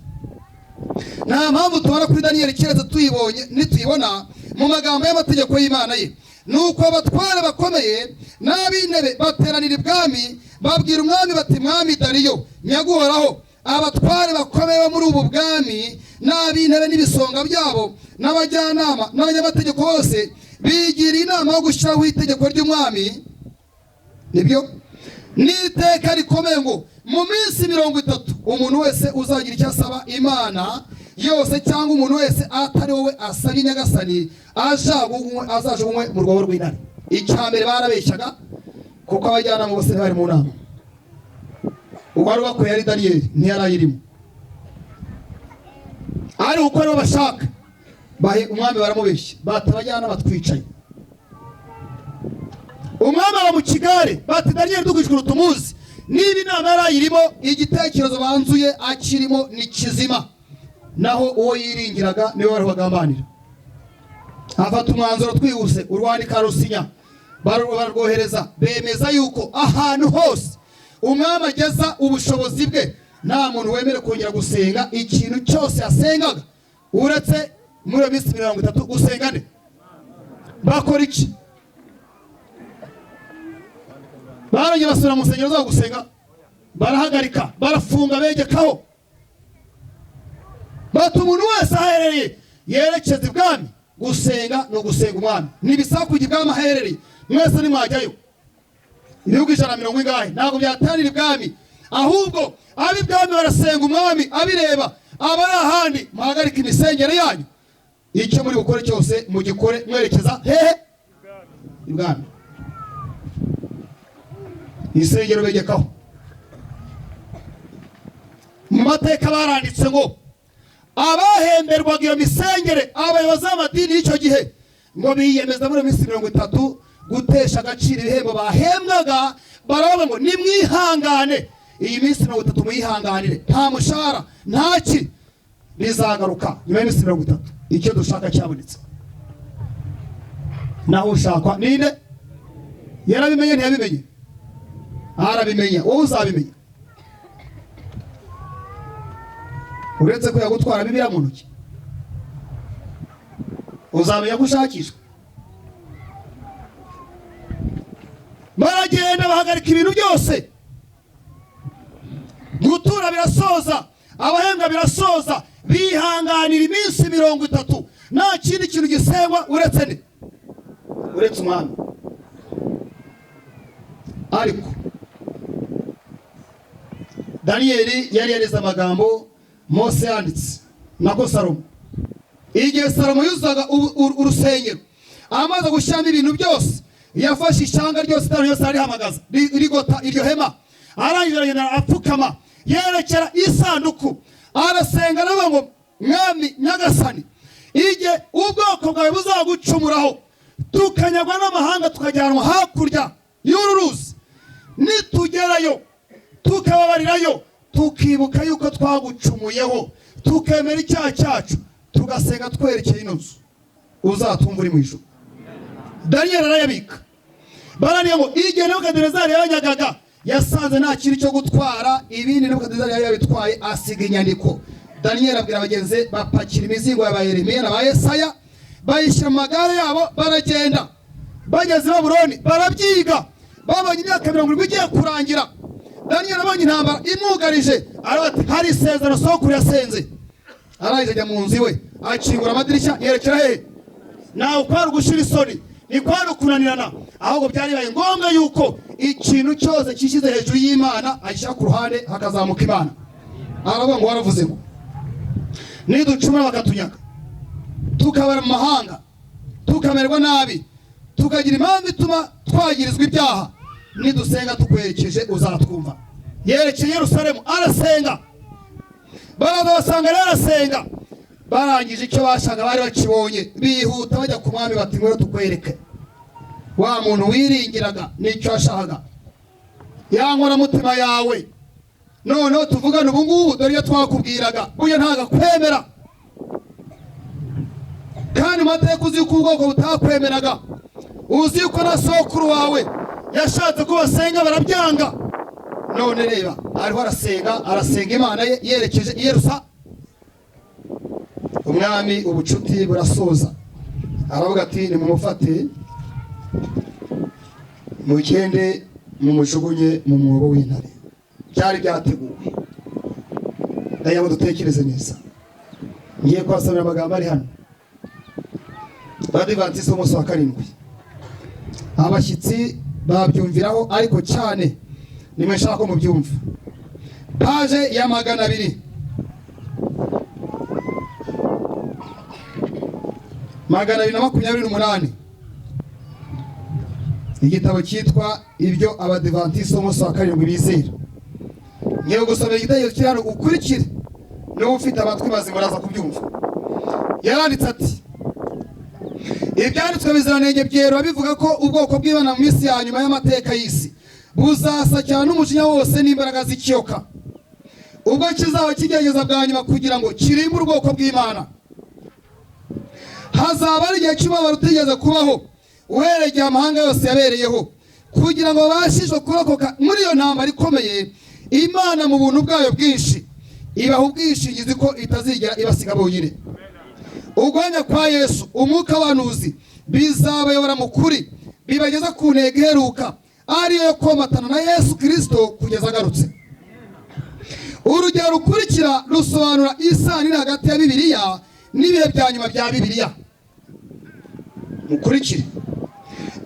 nta mpamvu tubona kuri Daniyeli keretse tuyibonye nituyibona mu magambo y'amategeko y'Imana ye. Nuko abatware bakomeye n'ab'intebe bateranira ibwami, babwira umwami bati mwami Dariyo nyaguhoraho, abatware bakomeye bo muri ubu bwami n'ab'intebe n'ibisonga byabo n'abajyanama n'abanyamategeko bose bigiriye inama yo gushyiraho itegeko ry'umwami, nibyo n'iteka rikomeye, ngo mu minsi 30 umuntu wese uzagira icyo asaba Imana yose cyangwa umuntu wese atari wowe asaba Nyagasani azajugunywe mu rwobo rw'intare. Icya mbere barabeshyaga, kuko abajyanama bose bari mu nama. Uwari ubakuye yari Daniyeli, ntiyarayirimo, ari uko aribo bashaka. Bahe umwami baramubeshya, bati abajyanama twicaye. Umwami aba mu kigare, bati Daniyeli dukwijwe tumuzi, niba inama yarayirimo igitekerezo banzuye akirimo ni kizima, Naho uwo yiringiraga niwe wari bagambanira. Afata umwanzuro twihuse, urwandiko rusinya, bararwohereza, bemeza yuko ahantu hose umwami ageza ubushobozi bwe nta muntu wemerewe kongera gusenga ikintu cyose yasengaga uretse muri iyo minsi 30 gusenga nde. Bakora iki? Barongeye basubira mu nsengero zabo gusenga, barahagarika, barafunga, begekaho, bati umuntu wese aherereye yerekeza ibwami gusenga no gusenga umwami. Ntibisaba kujya ibwami aherereye, mwese ntimwajyayo. Ibihugu 140 ingahe ntabwo byatanira ibwami, ahubwo ab'ibwami barasenga umwami abireba, abari ahandi muhagarike imisengere yanyu, icyo muri bukore cyose mugikore mwerekeza hehe? Ibwami. Insengero begekaho. Mu mateka baranditse ngo abahemberwaga iyo misengere, abayobozi b'amadini y'icyo gihe, ngo biyemeza muri minsi 30 gutesha agaciro ibihembo bahembwaga. Baravuga ngo nimwihangane iyi minsi 30 muyihanganire, nta mushahara ntaki, bizagaruka nyuma y'iminsi 30 icyo dushaka cyabonetse. Naho ushakwa ninde? Yarabimenye ntiyabimenye? Arabimenya, wowe uzabimenya. Uretse ko yagutwara Bibiliya mu ntoki, uzamenya ko ushakishwa. Baragenda bahagarika ibintu byose, gutura birasoza, abahembwa birasoza, bihanganira iminsi 30 nta kindi kintu gisengwa uretse ne, uretse umwami. Ariko Daniyeli yari yarize amagambo Mose yanditse, nako Salomo. Igihe Salomo yuzuzaga urusengero amaze gushyiramo ibintu byose, yafashe ishyanga ryose, itara ryose arihamagaza, rigota iryo hema, arangije aragenda apfukama yerekera isanduku, arasenga aravuga ngo mwami nyagasani, igihe ubwoko bwawe buzagucumuraho tukanyagwa n'amahanga tukajyanwa hakurya y'uru ruzi, nitugerayo tukababarirayo, tukibuka yuko twagucumuyeho, tukemera icyaha cyacu, tugasenga twerekeye ino nzu, uzatumva uri mu ijuru. Daniyeli arayabika. Baraniye ngo igihe Nebukadinezari yabanyagaga yasanze nta kintu cyo gutwara, ibindi Nebukadinezari yari yabitwaye, asiga inyandiko. Daniyeli abwira bagenzi bapakira imizigo ya ba Yeremiya na ba Yesaya, bayishyira mu magare yabo, baragenda. Bageze i Babuloni barabyiga, babonye imyaka 70 igiye kurangira. Daniyeli abonye intambara imwugarije, aravuga ati hari isezerano sokuru yasenze. Arangije ajya mu nzu iwe, akingura amadirishya yerekera hehe? Ntawe kwari ugushira isoni, ni kwari ukunanirana, ahubwo byari bibaye ngombwa yuko ikintu cyose cyishyize hejuru y'Imana agishyira ku ruhande hakazamuka Imana. Aravuga ngo waravuze ngo niducumura bakatunyaga, tukabara mu mahanga, tukamererwa nabi, tukagira impamvu ituma twagirizwa ibyaha, nidusenga tukwerekeje uzatwumva. Yerekeye Yerusalemu arasenga, baraza basanga rero arasenga. Barangije icyo bashaka bari bakibonye, bihuta bajya ku mwami bati ngwino tukwereke wa muntu wiringiraga n'icyo yashakaga, ya nkoramutima yawe, noneho tuvugane ubu ngubu, dore iyo twakubwiraga burya ntabwo akwemera. Kandi mu mateka uzi yuko ubwoko butakwemeraga, uzi yuko na sokuru wawe yashatse ko basenga barabyanga, none reba ariho arasenga, arasenga Imana ye yerekeje i Yerusalemu. Umwami ubucuti burasoza, aravuga ati nimumufate mugende mumujugunye mu mwobo w'intare. Byari byateguwe. Ndagira ngo dutekereze neza. Ngiye kubasomera amagambo ari hano. Abadivantisiti b'umunsi wa 7, abashyitsi babyumviraho, ariko cyane nimwe nshaka ko mubyumva. Paje ya 200, 228, igitabo cyitwa ibyo Abadivantisiti b'umunsi wa 7 bizera. Ngiye gusomera igitekerezo kiri hano, ukurikire, niba ufite amatwi mazima uraza kubyumva. Yaranditse ati ibyanditswe biziranenge byera bivuga ko ubwoko bw'Imana mu minsi ya nyuma y'amateka y'isi buzasa cyane n'umujinya wose n'imbaraga z'ikiyoka. Ubwo kizaba kigerageza bwa nyuma kugira ngo kirimbure ubwoko bw'Imana, hazaba ari igihe cy'umubabaro utigeze kubaho uhereye igihe amahanga yose yabereyeho. Kugira ngo babashije kurokoka muri iyo ntambara ikomeye, Imana mu buntu bwayo bwinshi ibaha ubwishingizi ko itazigera ibasiga bonyine. Uguhamya kwa Yesu, umwuka w'abahanuzi bizabayobora mu kuri, bibageza ku ntego iheruka, ariyo yo komatana na Yesu Kirisito kugeza agarutse. Urugero rukurikira rusobanura isano iri hagati ya Bibiliya n'ibihe bya nyuma bya Bibiliya. Mukurikire.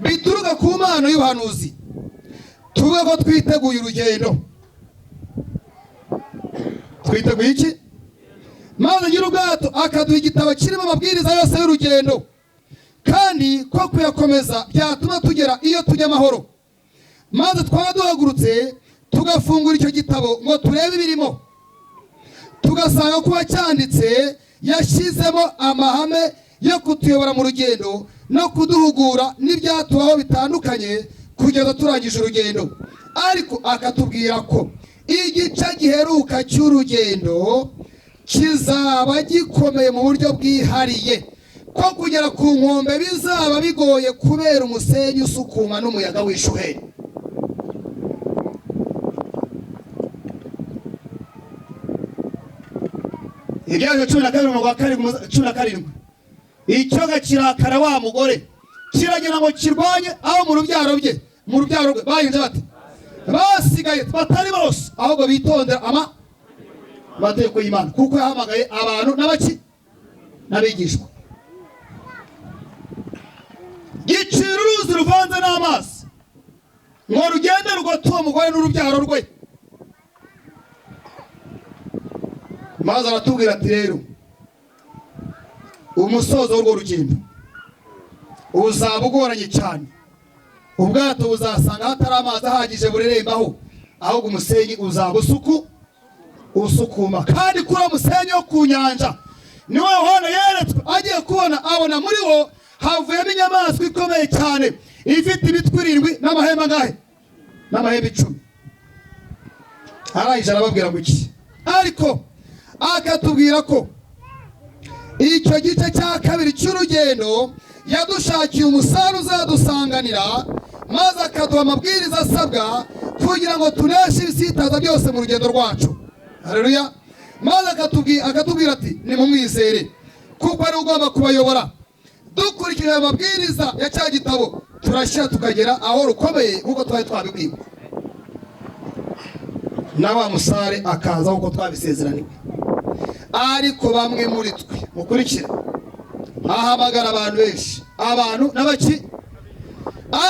Bituruka ku mpano y'ubuhanuzi. Tuvuge ko twiteguye urugendo. Twiteguye iki? Maze nyir'ubwato akaduha igitabo kirimo amabwiriza yose y'urugendo, kandi ko kuyakomeza byatuma tugera iyo tujya amahoro. Maze twaba duhagurutse tugafungura icyo gitabo ngo turebe ibirimo, tugasanga kuba cyanditse yashyizemo amahame yo kutuyobora mu rugendo no kuduhugura n'ibyatubaho bitandukanye kugeza turangije urugendo. Ariko akatubwira ko igice giheruka cy'urugendo kizaba gikomeye mu buryo bwihariye, ko kugera ku nkombe bizaba bigoye kubera umusenyi usukuma n'umuyaga w'ishuheri. Ibyaje 12 17, icyoga kirakara wa mugore kiragira ngo kirwanye aho mu rubyaro bye, mu rubyaro rwe bayinze bate basigaye batari bose, ahubwo bitondera amategeko y'Imana, kuko yahamagaye abantu n'abaki n'abigishwa. Gicira uruzi ruvanze n'amazi ngo rugende rugote uwo mugore n'urubyaro rwe. Maze aratubwira ati rero umusozo w'urwo rugendo uzaba ugoranye cyane, ubwato buzasanga hatari amazi ahagije burerembaho, ahubwo umusenyi uzaba usukuma. Kandi kuri uwo musenyi wo ku nyanja niwo Yohana yeretswe agiye kubona, abona muri wo havuyemo inyamaswa ikomeye cyane ifite imitwe 7 n'amahembe angahe? N'amahembe 10. Arangije arababwira ngo iki? Ariko akatubwira ko icyo gice cya kabiri cy'urugendo yadushakiye umusare uzadusanganira, maze akaduha amabwiriza asabwa kugira ngo tuneshe ibisitaza byose mu rugendo rwacu. Haleluya. Maze akatubwira ati nimumwizere kuko ari ugomba kubayobora. Dukurikije amabwiriza ya cya gitabo turashyira tukagera aho rukomeye nk'uko twari twabibwiwe, na wa musare akaza nk'uko twabisezeraniwe. Ariko bamwe muri twe, mukurikire, ahamagara abantu benshi, abantu n'abaki.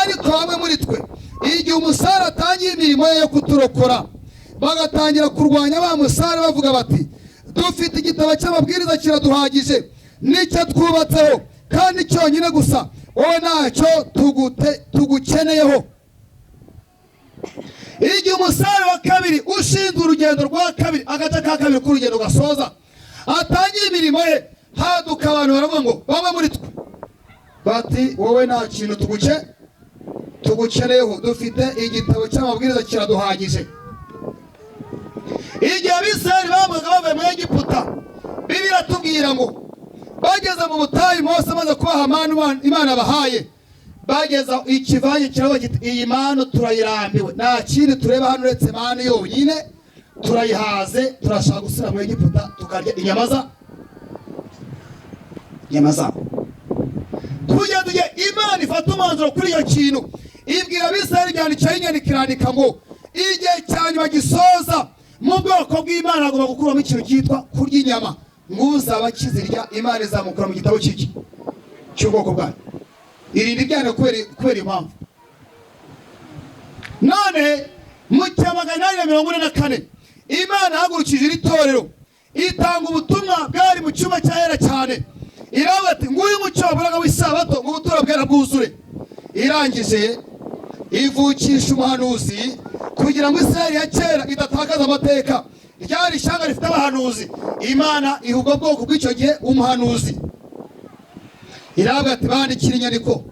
Ariko bamwe muri twe igihe umusare atangiye imirimo ye yo kuturokora, bagatangira kurwanya ba musare bavuga bati dufite igitabo cy'amabwiriza kiraduhagije, nicyo twubatseho kandi cyonyine gusa, wowe ntacyo tugukeneyeho. Igihe umusare wa kabiri ushinzwe urugendo rwa kabiri, agace ka kabiri k'urugendo gasoza, atangiye imirimo ye, haduka abantu baravuga ngo bamwe muri twe bati wowe nta kintu tugukeneyeho, dufite igitabo cy'amabwiriza kiraduhagije. Igihe Abisirayeli bamugaga bavuye mu Egiputa, Bibiliya iratubwira ngo bageze mu butayu, Mose amaze kubaha manu Imana bahaye, bageza ikivange kiravuga kiti iyi manu turayirambiwe, nta kindi tureba hano uretse manu yonyine, turayihaze, turashaka gusubira mu Egiputa tukarya inyama zabo. Kugeza igihe Imana ifata umwanzuro kuri iyo kintu, ibwira Abisirayeli ibyandikiraho inyandiko irandika ngo igihe cya nyuma gisoza mu bwoko bw'Imana hagomba gukurwamo ikintu cyitwa kurya inyama, nguzaba kizirya Imana izamukura mu gitabo cy'iki cy'ubwoko bwayo. Irinda ibyaha kubera impamvu. None mu cya 844 Imana ihagurukije iri torero itanga ubutumwa bwari mu cyumba cyahera cyane, iravuga ati nguyu mucyo waburaga w'isabato ngo ubuturo bwera bwuzure. Irangije ivukisha umuhanuzi kugira ngo Isirayeli ya kera idatakaza amateka. Ryari ishyanga rifite abahanuzi, Imana iha ubwo bwoko bw'icyo gihe umuhanuzi. Iravuga ati bandikira inyandiko,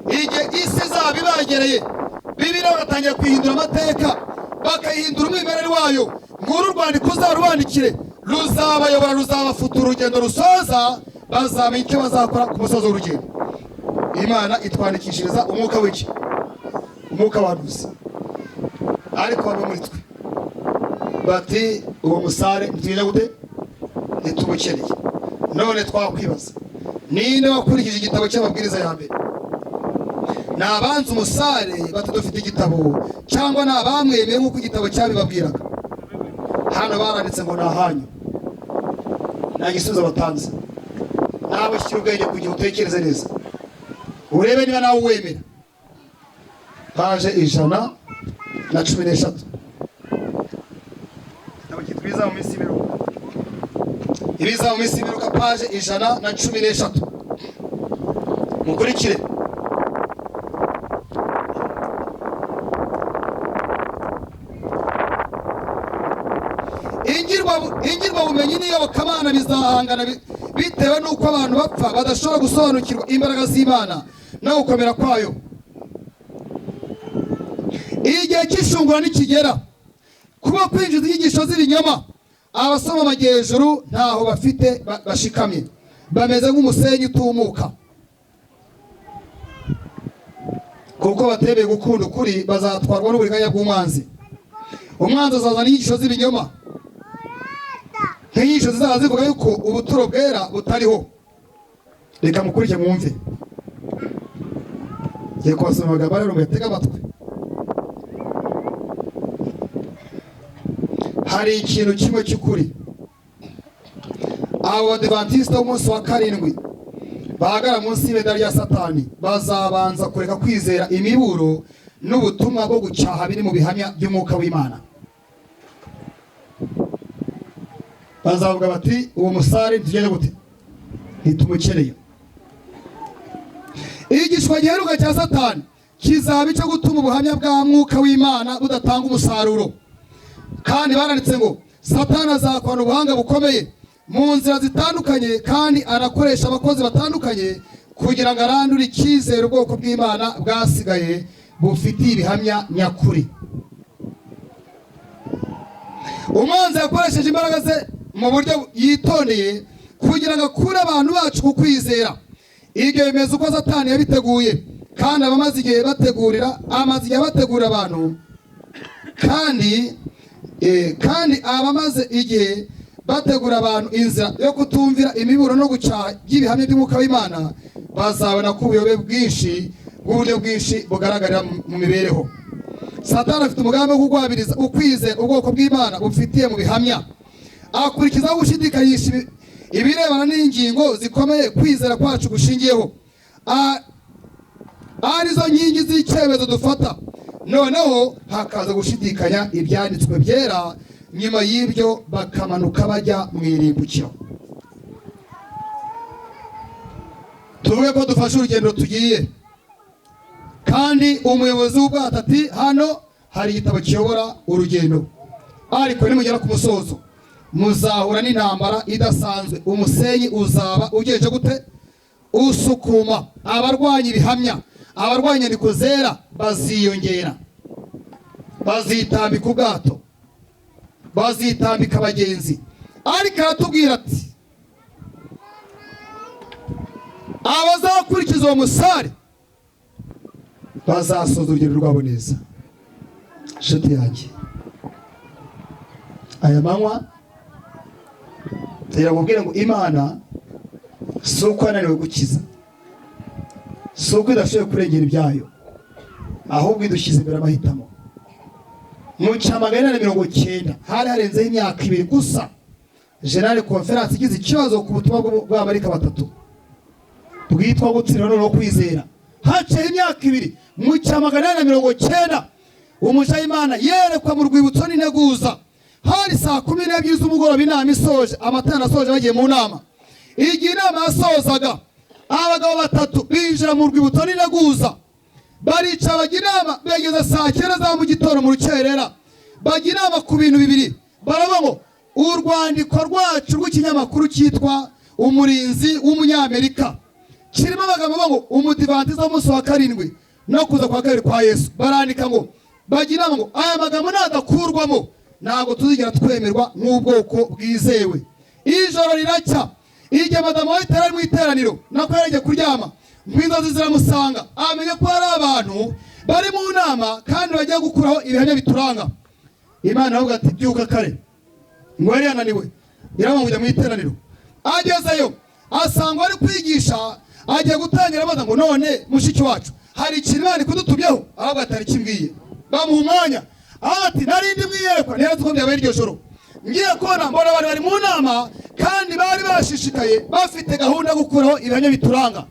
igihe isi izaba ibagereye, Bibiliya bagatangira kuyihindura amateka, bakayihindura umwimerere wayo, Nguru urwandiko uzarubandikire, ruzabayobora, ruzabafutura urugendo rusoza, bazamenya icyo bazakora ku musozi w'urugendo. Imana itwandikishiriza umwuka w'iki? Umwuka wanuze. Ariko bamwe muri twe bati uwo musare ntitugenda gute, ntitumukeneye. None twakwibaza, ninde wakurikije igitabo cy'amabwiriza ya mbere? Ni abanze umusare bati dufite igitabo, cyangwa ni abamwemeye nk'uko igitabo cyabibabwiraga? Hano baranditse ngo ni ahanyu, nta gisubizo batanze. Nawe shyira ubwenge kugira utekereze neza, urebe niba nawe uwemera. Paje 113, igitabo cyitwa Ibiza mu minsi y'imperuka, Ibiza mu minsi y'imperuka, paje 113, mukurikire. Ingirwabumenyi n'iyobokamana bizahangana bitewe n'uko abantu bapfa badashobora gusobanukirwa imbaraga z'Imana no gukomera kwayo. Igihe cy'ishungura nikigera, kuba kwinjiza inyigisho z'ibinyoma, abasoma amajyejuru ntaho bafite bashikamye, bameze nk'umusenyi utumuka. Kuko batemeye gukunda ukuri, bazatwarwa n'uburiganya bw'umwanzi. Umwanzi azazana inyigisho z'ibinyoma, nk'inyigisho zizaba zivuga yuko ubuturo bwera butariho. Reka mukurike mwumve, ngiye kubasoma amagambo rero muyatege amatwi. Hari ikintu kimwe cy'ukuri, abo badivantiste b'umunsi wa karindwi bahagara munsi y'ibendera rya Satani bazabanza kureka kwizera imiburo n'ubutumwa bwo gucyaha biri mu bihamya by'umwuka w'Imana. Bazavuga bati uwo musare ntitugende gute, ntitumukeneye. Igishwa giheruka cya Satani kizaba icyo gutuma ubuhamya bwa mwuka w'Imana budatanga umusaruro. Kandi baranditse ngo Satani azakorana ubuhanga bukomeye mu nzira zitandukanye, kandi anakoresha abakozi batandukanye kugira ngo arandure icyizere ubwoko bw'Imana bwasigaye bufitiye ibihamya nyakuri. Umwanzi yakoresheje imbaraga ze mu buryo yitondeye kugira ngo akure abantu bacu ku kwizera. Ibyo bimeze uko Satani yabiteguye, kandi abamaze igihe bategurira, amaze igihe bategurira abantu, kandi abamaze igihe bategura abantu inzira yo kutumvira imiburo no gucyaha by'ibihamya by'umwuka w'Imana, bazabona ko ubuyobe bwinshi bw'uburyo bwinshi bugaragarira mu mibereho. Satani afite umugambi wo kugwabiriza ukwizera ubwoko bw'Imana bufitiye mu bihamya, akurikizaho gushidikanyisha ibirebana n'ingingo zikomeye kwizera kwacu gushingiyeho, arizo nkingi z'icyemezo dufata. Noneho hakaza gushidikanya ibyanditswe byera, nyuma y'ibyo bakamanuka bajya mu irimbukiro. Tuvuge ko dufashe urugendo tugiye, kandi umuyobozi w'ubwato ati hano hari igitabo kiyobora urugendo, ariko nimugera ku musozo muzahura n'intambara idasanzwe. Umusenyi uzaba ugejeje gute? Usukuma. Abarwanya ibihamya, abarwanya inyandiko zera baziyongera, bazitambika ubwato, bazitambika abagenzi. Ariko aratubwira ati abazakurikiza uwo musare bazasoza urugendo rwabo neza. Inshuti yanjye, aya manywa tugira ngo Imana si uko yananiwe gukiza, si uko idashoboye kurengera ibyayo, ahubwo idushyize imbere amahitamo. Mu cya 490 hari harenzeho imyaka 2 gusa, General Conference igize ikibazo ku butumwa bw'abamarika batatu bwitwa gutsindwa no kwizera. Haciye imyaka 2, mu cya 490 umuja w'Imana yerekwa mu rwibutso n'integuza. Hari saa 12 z'umugoroba, inama isoje, amatara asoje, bagiye mu nama. Igihe inama yasozaga, abagabo batatu binjira mu rwibutso n'integuza, baricara bajya inama, begeza saa 9 za mu gitondo mu rukerera, bajya inama ku bintu bibiri. Baravuga ngo urwandiko rwacu rw'ikinyamakuru cyitwa Umurinzi w'Umunyamerika kirimo amagambo ngo umudivantista w'umunsi wa karindwi no kuza kwa kabiri kwa Yesu. Barandika ngo bajya inama ngo aya magambo nadakurwamo Ntabwo tuzigera twemerwa nk'ubwoko bwizewe. Ijoro riracya, igihe madamu White yari ari mu iteraniro, nako yari agiye kuryama, ngo inzozi ziramusanga, amenya ko hari abantu bari mu nama kandi bagiye gukuraho ibihamya bituranga. Imana aravuga ati: "Byuka kare." Ngo yari yananiwe, iramubwira kujya mu iteraniro. Agezeyo asanga ari kwigisha, agiye gutangira abaza ngo: "None mushiki wacu, hari ikintu Imana ikudutumyeho?" Aravuga ati: "Hari ikimbwiye." Bamuha umwanya, aho ati: "Nari ndi mu iyerekwa, ntiyazi ko byabaye iryo joro. Ngiye kubona mbona abantu bari mu nama kandi bari bashishikaye, bafite gahunda yo gukuraho ibihamya bituranga."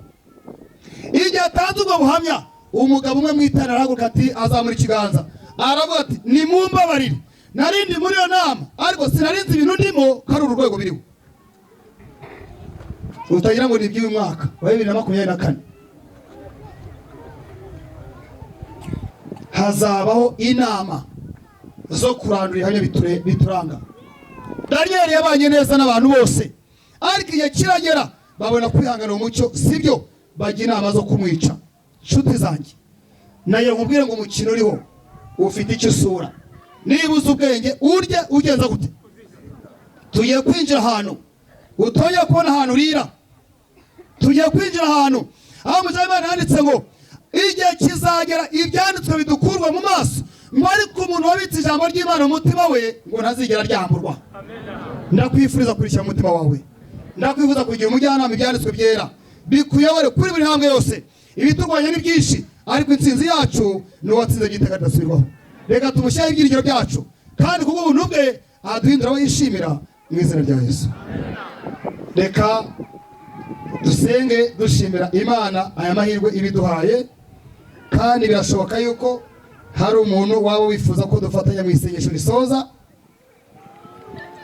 Igihe atanze ubwo buhamya, umugabo umwe mu iteraniro arahaguruka, ati, azamura ikiganza aravuga ati: "Nimumbabarire, nari ndi muri iyo nama ariko sinarinzi ibintu ndimo ko ari uru rwego biriho." Utagira ngo ni iby'uyu mwaka wa 2024. Hazabaho inama zo kurandura ibihamya bituranga. Daniyeli yabanye neza n'abantu bose, ariko igihe kiragera babona kwihangana umucyo sibyo, bajya inama zo kumwica. Nshuti zanjye, nayo nkubwire ngo umukino uriho ufite icyo usura. Niba uzi ubwenge, urye ugenza gute? Tugiye kwinjira ahantu utongera kubona ahantu urira. Tugiye kwinjira ahantu aho Mujyamana yanditse ngo igihe kizagera ibyanditswe bidukurwa mu maso, ngo ariko umuntu wabitse ijambo ry'Imana mu mutima we ngo ntazigera aryamburwa. Ndakwifuriza kurishyira mu mutima wawe, ndakwifuza kugira umujyanama, ibyanditswe byera bikuyobore kuri buri ntambwe yose. Ibiturwanya ni byinshi, ariko intsinzi yacu ni uwatsinze by'iteka ridasubirwaho. Reka tumushyire ibyiringiro byacu, kandi kubw'ubuntu bwe aduhindura abo yishimira, mu izina rya Yesu. Reka dusenge dushimira Imana aya mahirwe ibiduhaye. Kandi birashoboka yuko hari umuntu waba wifuza ko dufatanya mu isengesho risoza,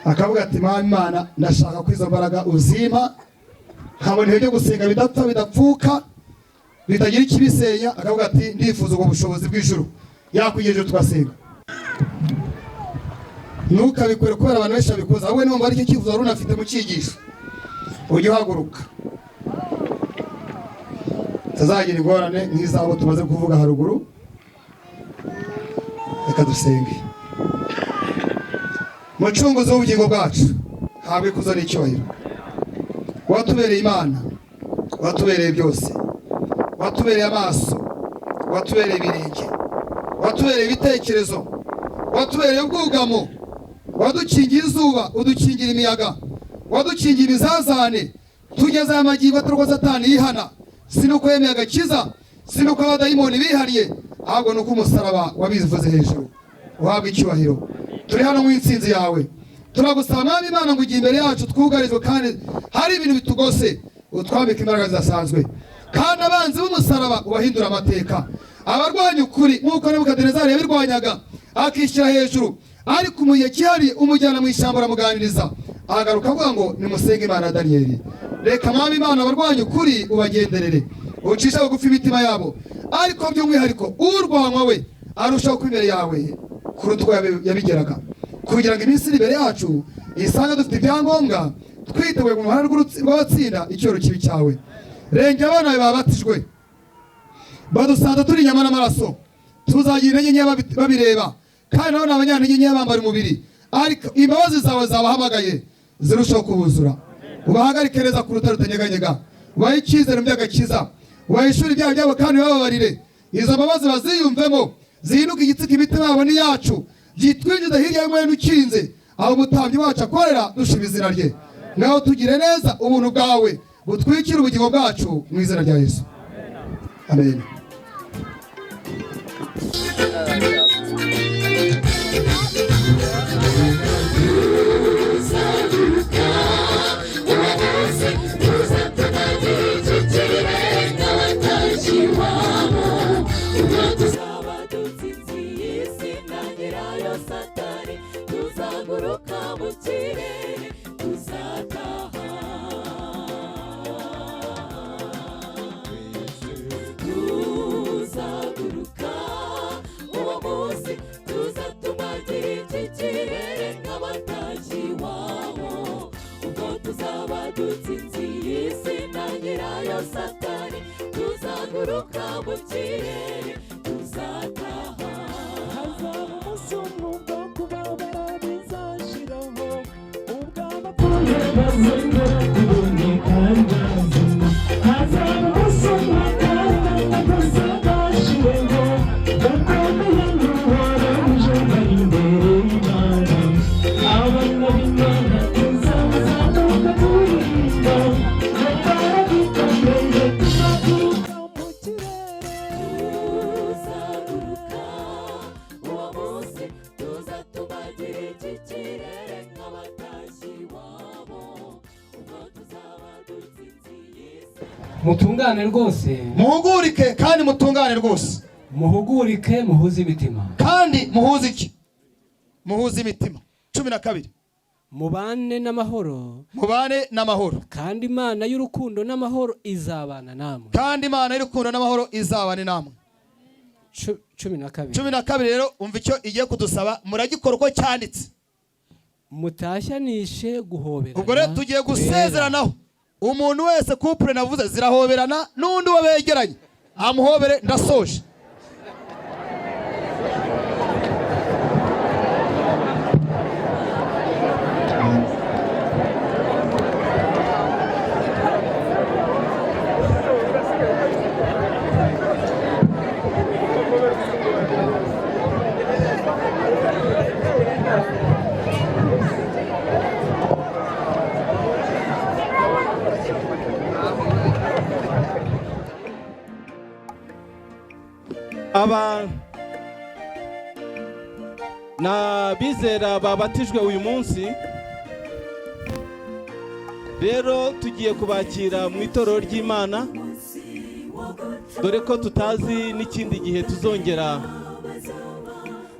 akavuga ati: "Mama Imana, ndashaka ko izo mbaraga uzimpa, nkabona ibihe byo gusenga bidapfa, bidapfuka, bitagira ikibisenya." Akavuga ati: "Ndifuza ubwo bushobozi bw'ijuru." Yakwigejeje tugasenga. Ntukabikore kubera abantu benshi babikoze, ahubwo niba ari cyo cyifuzo wari unafite mu cyigisho, ujye uhaguruka, tuzagira ingorane nk'izabo tumaze kuvuga haruguru. Reka dusenge. Mucunguzi w'ubugingo bwacu, habwe ikuzo n'icyubahiro. Watubereye Imana, watubereye byose, watubereye amaso, watubereye ibirenge, watubereye ibitekerezo, watubereye ubwugamo, wadukingiye izuba, udukingira imiyaga, wadukingiye ibizazane, tugeze aya magingo atari uko Satani yihana, si nuko yemeye agakiza, si nuko abadayimoni bihariye, ahubwo ni uko umusaraba wabivuze hejuru. Uhabwa icyubahiro. Turi hano mu intsinzi yawe. Turagusaba, Mwami Imana, ngo igihe imbere yacu twugarijwe kandi hari ibintu bitugose, utwambike imbaraga zidasanzwe, kandi abanzi b'umusaraba ubahindura amateka, abarwanya ukuri nk'uko Nebukadinezari yabirwanyaga akishyira hejuru, ariko mu gihe cyihariye umujyana mu ishyamba aramuganiriza, agaruka avuga ngo: "Nimusenge Imana ya Daniyeli." Reka, Mwami Imana, abarwanya ukuri ubagenderere, ucishe bugufi imitima yabo, ariko by'umwihariko urwanywa we arushaho kuba imbere yawe kuruta uko yabigeraga, kugira ngo iminsi iri imbere yacu isange dufite ibyangombwa, twiteguye mu ruhande rw'abatsinda icyoro kibi cyawe. Rengera abana bawe babatijwe, badusanze turi inyama n'amaraso, tuzagira intege nke babireba, kandi nabo ni abanyantege nke bambara umubiri, ariko imbabazi zawe zabahamagaye zirushaho kubuzura. Ubahagarike neza ku rutare rutanyeganyega, ubahe icyizere mu by'agakiza, ubahishure ibyaha byabo kandi ubababarire. Izo mbabazi baziyumvemo, zihinduke igitsika imitima yabo n'iyacu, byitwinjiza hirya y'umwenda ukinze, aho umutambyi wacu akorera dushima izina rye. Ngaho tugire neza, ubuntu bwawe butwikire ubugingo bwacu, mu izina rya Yesu, amen. Tuzaba dutsinze iyi si na nyirayo Satani, tuzaguruka mu kirere, tuzataha. Tuzaguruka uwo munsi. Batazongera kuboneka bazima. Hazaba ubusuma kandi amakosa bashiweho, bakomeye n'uwaruje bari imbere y'Imana. Abana b'Imana tuzazamuka turirimba, imbaraga ikomeye tuzaturuka mu kirere. Tuzaguruka uwo munsi, tuzatumagira iki kirere nk'abatashye iwabo, ubwo tuzaba dutsinze iyi si. Mutungane rwose. Muhugurike kandi mutungane rwose. Muhugurike, muhuze imitima. Kandi muhuze iki? Muhuze imitima. 12. Mubane n'amahoro. Mubane n'amahoro. Kandi Imana y'urukundo n'amahoro izabana namwe. Kandi Imana y'urukundo n'amahoro izabane namwe. 12. 12 rero, umva icyo igiye kudusaba, muragikora uko cyanditse. Mutashyanishe guhoberana. Ubwo rero tugiye gusezeranaho, umuntu wese, couple navuze zirahoberana, n'undi uwo begeranye amuhobere. Ndasoje. Aba ni abizera babatijwe uyu munsi. Rero tugiye kubakira mu itorero ry'Imana, dore ko tutazi n'ikindi gihe tuzongera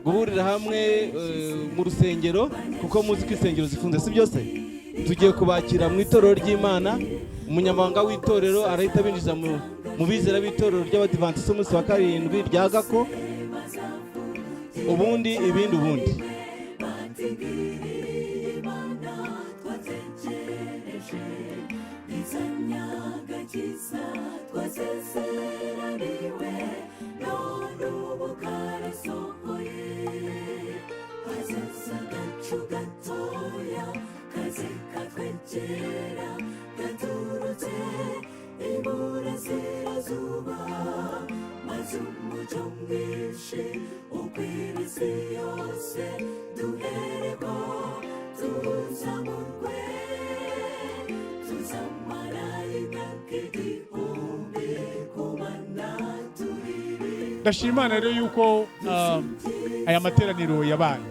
guhurira hamwe mu rusengero, kuko muzi ko insengero zifunze, si byose. Tugiye kubakira mu itorero ry'Imana. Umunyamabanga w'itorero arahita abinjiza mu bizera b'itorero ry'Abadivantisiti umunsi wa karindwi rya Gako. Ubundi ibindi ubundi. Imana twategereje izanyagakiza twasezeraniwe, none ubu karasohoye. Hazaza agacu gatoya kaze katwegera gaturutse iburasirazuba, maze umucyo mwinshi ukwira isi yose, duhereko tuzamurwe, tuzamara imyaka 1000 kumana turirimba. Ndashima Imana rero yuko aya materaniro yabaye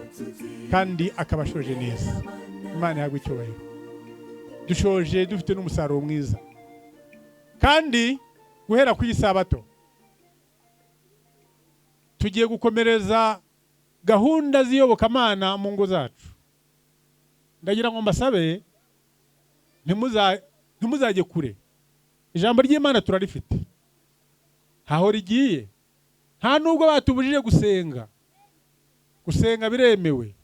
kandi akaba ashoje neza. Imana ihabwe icyubahiro. Dushoje dufite n'umusaruro mwiza, kandi guhera ku isabato tugiye gukomereza gahunda z'iyobokamana mu ngo zacu. Ndagira ngo mbasabe ntimuzajye kure. Ijambo ry'Imana turarifite, ntaho rigiye, nta nubwo batubujije gusenga. Gusenga biremewe,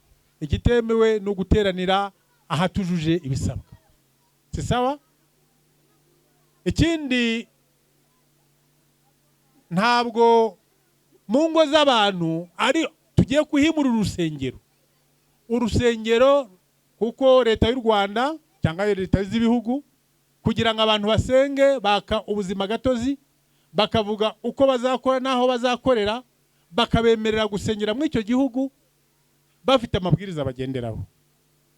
igitemewe ni uguteranira ahatujuje ibisabwa, si sawa? Ikindi, ntabwo mu ngo z'abantu ari tugiye kuhimura urusengero. Urusengero, kuko leta y'u Rwanda cyangwa leta z'ibihugu, kugira ngo abantu basenge, baka ubuzima gatozi, bakavuga uko bazakora n'aho bazakorera, bakabemerera gusengera muri icyo gihugu bafite amabwiriza bagenderaho.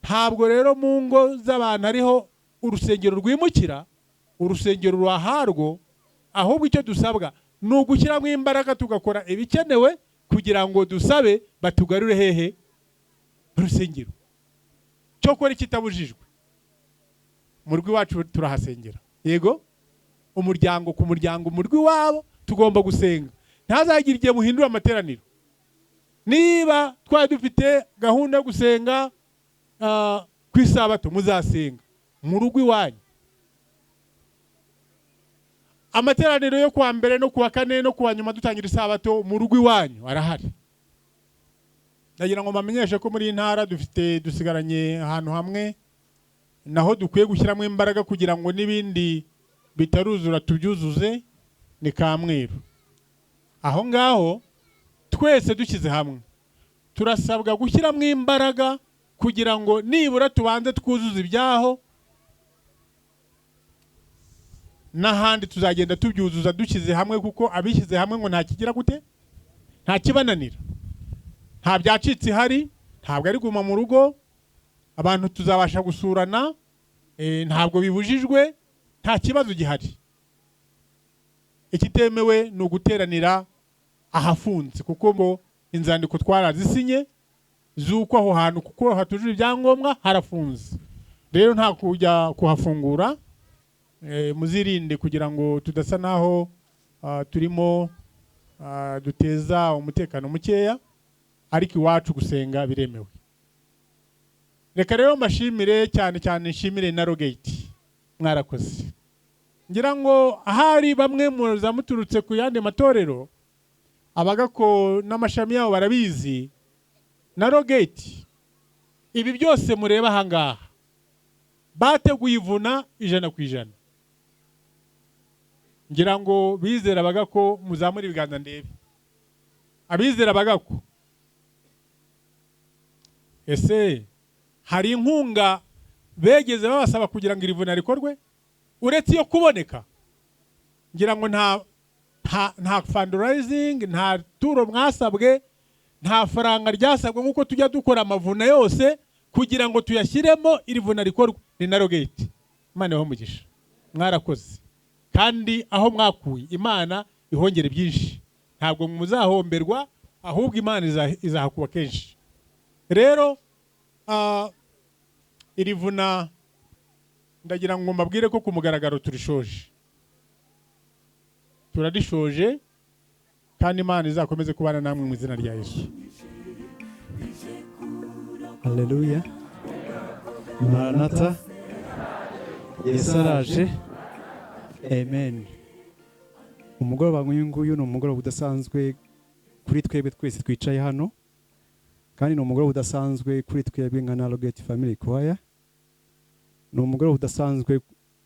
Ntabwo rero mu ngo z'abantu ariho urusengero rwimukira, urusengero ruraharwo. Ahubwo icyo dusabwa ni ugushyiramo imbaraga, tugakora ibikenewe kugira ngo dusabe batugarure hehe? Urusengero. Cyokora ikitabujijwe, mu rugo iwacu turahasengera, yego, umuryango ku muryango, mu rugo iwabo tugomba gusenga. Ntazagire igihe muhindura amateraniro. Niba twari dufite gahunda yo gusenga ku isabato, muzasenga mu rugo iwanyu. Amateraniro yo kuwa mbere no kuwa kane no kuwa nyuma dutangira isabato, mu rugo iwanyu arahari. Ndagira ngo mbamenyeshe ko muri iyi ntara dufite, dusigaranye ahantu hamwe naho dukwiye gushyiramo imbaraga kugira ngo n'ibindi bitaruzura tubyuzuze, ni Kamweru. Aho ngaho twese dushyize hamwe turasabwa gushyiramo imbaraga kugira ngo nibura tubanze twuzuze ibyaho. N'ahandi tuzagenda tubyuzuza dushyize hamwe, kuko abishyize hamwe ngo nta kigira gute, nta kibananira. Nta byacitse ihari, ntabwo ari guma mu rugo, abantu tuzabasha gusurana, ntabwo bibujijwe, nta kibazo gihari. Ikitemewe ni uguteranira ahafunze, kuko ngo inzandiko twarazisinye z'uko aho hantu, kuko hatujuje ibyangombwa, harafunze. Rero nta kujya kuhafungura. Muzirinde kugira ngo tudasa naho turimo duteza umutekano mukeya, ariko iwacu gusenga biremewe. Reka rero mbashimire cyane cyane, nshimire na Rogate, mwarakoze. Ngira ngo ahari bamwe muza muturutse ku yandi matorero, abagako n'amashami yabo barabizi. Na Rogate, ibi byose mureba ahangaha, bateguye ivuna 100%. Ngira ngo bizera bagako, muzamure ibiganza ndebe abizera bagako. Ese hari inkunga begeze babasaba kugira ngo iri vuna rikorwe uretse iyo kuboneka? Ngira ngo nta fundraising, nta turo mwasabwe, nta faranga ryasabwe nk'uko tujya dukora amavuna yose kugira ngo tuyashyiremo iri vuna rikorwe. Ni na Rogate, Imana ibahe umugisha, mwarakoze. Kandi aho mwakuye, Imana ihongere byinshi, ntabwo muzahomberwa, ahubwo Imana izahakuba kenshi. Rero iri vuna ndagira ngo mbabwire ko ku mugaragaro turishoje, turarishoje, kandi Imana izakomeze kubana namwe mu izina rya Yesu. Haleluya, maranata, Yesu araje, amen. Umugoroba nk'uyu nguyu ni umugoroba udasanzwe kuri twebwe twese twicaye hano, kandi ni umugoroba udasanzwe kuri twebwe nka Narrowgate Family Choir. Ni umugoroba udasanzwe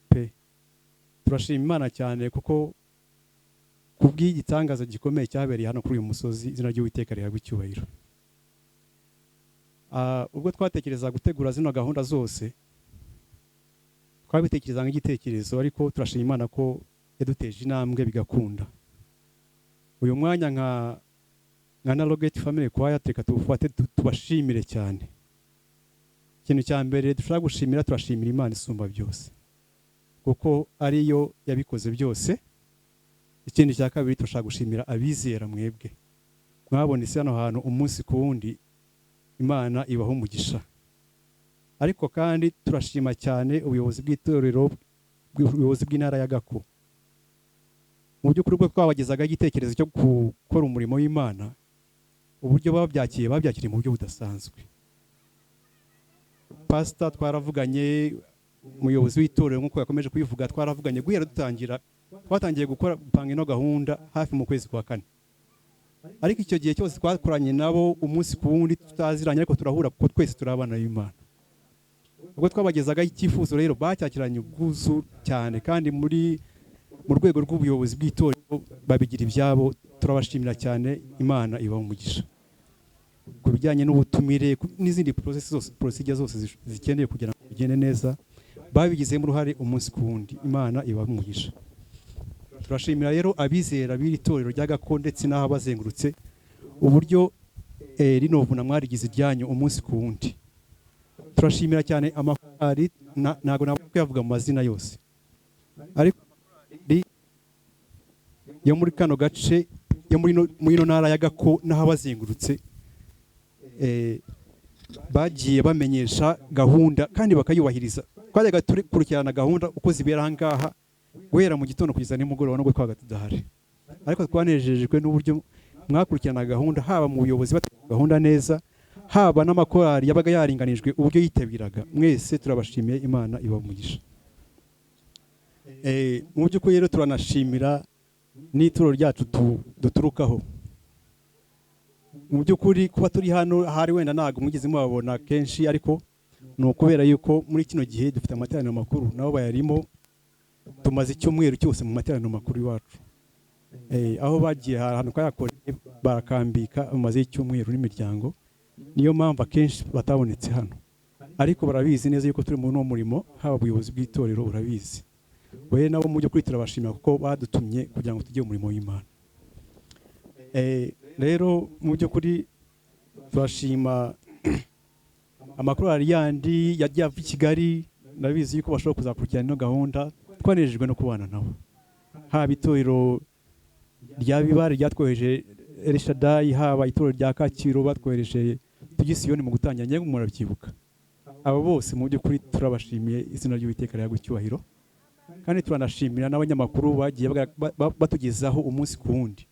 pe. Turashima Imana cyane kuko kubw'igitangaza gikomeye cyabereye hano kuri uyu musozi. Izina ry'Uwiteka rihabwa icyubahiro. Ubwo twatekereza gutegura zino gahunda zose, twabitekereza nk'igitekerezo, ariko turashima Imana ko yaduteje intambwe bigakunda. Uyu mwanya nka Narrowgate Family Choir reka tuwufate tubashimire cyane. Ikintu cya mbere dushobora gushimira, turashimira Imana isumba byose kuko ariyo yabikoze byose. Ikindi cya kabiri, turashaka gushimira abizera mwebwe mwabonetse hano hantu umunsi ku wundi, Imana ibaha umugisha. Ariko kandi turashima cyane ubuyobozi bw'itorero, ubuyobozi bw'intara ya Gako. Mu by'ukuri, ubwo twabagezaga igitekerezo cyo gukora umurimo w'Imana, uburyo babyakiye, babyakiriye mu buryo budasanzwe. Pasita twaravuganye, umuyobozi w'itorero nk'uko yakomeje kubivuga, twaravuganye guhera dutangira. Twatangiye gukora, gupanga ino gahunda hafi mu kwezi kwa kane, ariko icyo gihe cyose twakoranye nabo umunsi ku wundi, tutaziranye ariko turahura kuko twese turi abana b'Imana. Ubwo twabagezagaho icyifuzo rero, bacyakiranye ubwuzu cyane, kandi mu rwego rw'ubuyobozi bw'itorero babigira ibyabo. Turabashimira cyane, Imana ibaha umugisha. Ku bijyanye n'ubutumire n'izindi process zose, procedure zose zikenewe kugira ngo bigende neza, babigizemo uruhare umunsi ku wundi, Imana ibaha umugisha. Turashimira rero abizera b'iri torero rya Gako ndetse n'ahabazengurutse, uburyo rino vuna mwarigize iryanyu umunsi ku wundi. Turashimira cyane amakorali, ntabwo nabwo kuyavuga mu mazina yose, ariko yo muri kano gace, yo muri ino ntara ya Gako n'ahabazengurutse, bagiye bamenyesha gahunda kandi bakayubahiriza. Twajyaga dukurikirana gahunda uko zibera aha ngaha guhera mu gitondo kugeza nimugoroba, nubwo twabaga tudahari, ariko twanejejwe n'uburyo mwakurikirana gahunda, haba mu buyobozi bategura gahunda neza, haba n'amakorali yabaga yaringanijwe uburyo yitabiraga. Mwese turabashimiye, Imana ibaha umugisha. Mu by'ukuri rero turanashimira n'ituro ryacu duturukaho. Mu by'ukuri kuba turi hano ahari wenda ntabwo mwigeze mubabona kenshi, ariko ni ukubera yuko muri kino gihe dufite amateraniro makuru, nabo bayarimo. Tumaze icyumweru cyose mu materaniro makuru iwacu. Aho bagiye hari ahantu twayakoreye, barakambika, bamaze icyumweru n'imiryango. Niyo mpamvu akenshi batabonetse hano, ariko barabizi neza yuko turi muri uno murimo, haba ubuyobozi bw'itorero burabizi. We nabo mu by'ukuri turabashimira kuko badutumye kugira ngo tujye mu murimo w'Imana. Rero mu by'ukuri turashima amakorali yandi yagiye ava i Kigali, ndabizi yuko bashobora kuzakurikirana ino gahunda, twanejejwe no kubana nabo. Haba itorero rya Bibare ryatwohereje Elishadayi, haba itorero rya Kacyiru batwohereje Tugisiyoni mu gutangira, ngira ngo murabyibuka. Abo bose mu by'ukuri turabashimiye, izina ry'Uwiteka rihabwe icyubahiro. Kandi turanashimira n'abanyamakuru bagiye batugezaho umunsi ku wundi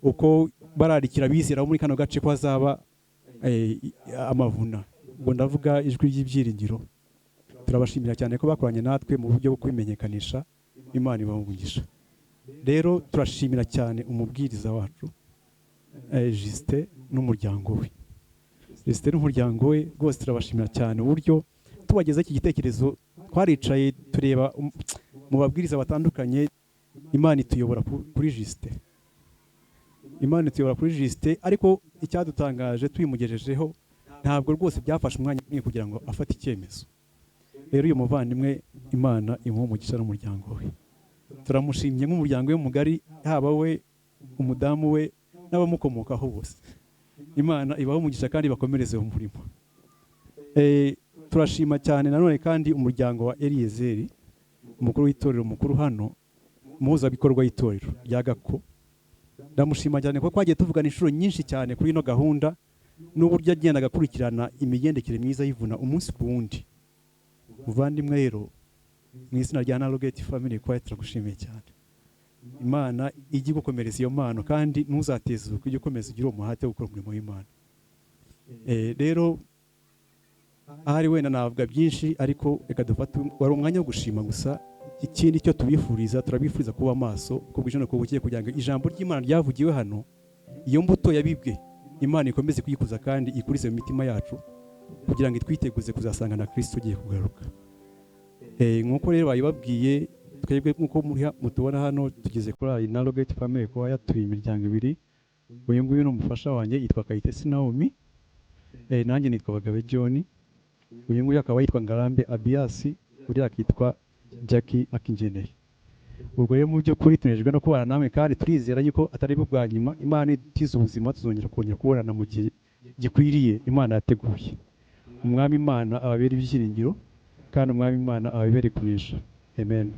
uko bararikira abizera bo muri kano gace ko hazaba amavuna. Ubwo ndavuga Ijwi ry'Ibyiringiro. Turabashimira cyane ko bakoranye natwe mu buryo bwo kwimenyekanisha, Imana ibahe umugisha. Rero turashimira cyane umubwiriza wacu Justin n'umuryango we. Justin n'umuryango we rwose turabashimira cyane uburyo tubagezaho iki gitekerezo. Twaricaye tureba mu babwiriza batandukanye, Imana ituyobora kuri Justin. Imana ituyobora kuri Justin, ariko icyadutangaje tubimugejejeho ntabwo rwose byafashe umwanya munini kugira ngo afate icyemezo. Rero uyu muvandimwe Imana imuhe umugisha n'umuryango we. Turamushimye nk'umuryango we mugari, haba we, umudamu we n'abamukomokaho bose. Imana ibahe umugisha kandi bakomereze umurimo. Turashima cyane nanone kandi umuryango wa Eliyezeri, umukuru w'itorero mukuru hano, umuhuzabikorwa w'itorero rya Gako. Ndamushima cyane kuko twagiye tuvugana inshuro nyinshi cyane kuri ino gahunda n'uburyo agendaga akurikirana imigendekere myiza y'ivuna umunsi ku wundi. Muvandimwe rero, mu izina rya Narrowgate Family Choir turagushimiye cyane. Imana ijye igukomereza iyo mpano kandi ntuzatezuke, ujye ukomeza ugire uwo muhate wo gukora umurimo w'Imana. Rero ahari wenda navuga byinshi, ariko reka dufate wari umwanya wo gushima gusa. Ikindi cyo tubifuriza, turabifuriza kuba maso uko bwije n'uko bukeye, kugira ngo ijambo ry'Imana ryavugiwe hano, iyo mbuto yabibwe, Imana ikomeze kuyikuza kandi ikurize mu mitima yacu, kugira ngo itwiteguze kuzasanga na Kristo ugiye kugaruka. Nk'uko rero bayibabwiye, twebwe nk'uko mutubona hano tugeze kuri iyi Narrowgate Family Choir, turi imiryango ibiri. Uyu nguyu ni umufasha wanjye, yitwa Kayitesi Naomi. Nanjye nitwa Bagabe John. Uyu nguyu akaba yitwa Ngarambe Abiasi, uriya akitwa Jackie Akingeneye. Ubwo rero mu by'ukuri tunejejwe no kubana namwe, kandi turizera yuko atari bwo bwa nyuma. Imana idutiza ubuzima, tuzongera kongera kubonana mu gihe gikwiriye Imana yateguye. Umwami Imana ababere ibyiringiro, kandi Umwami Imana ababere kunesha. Amen.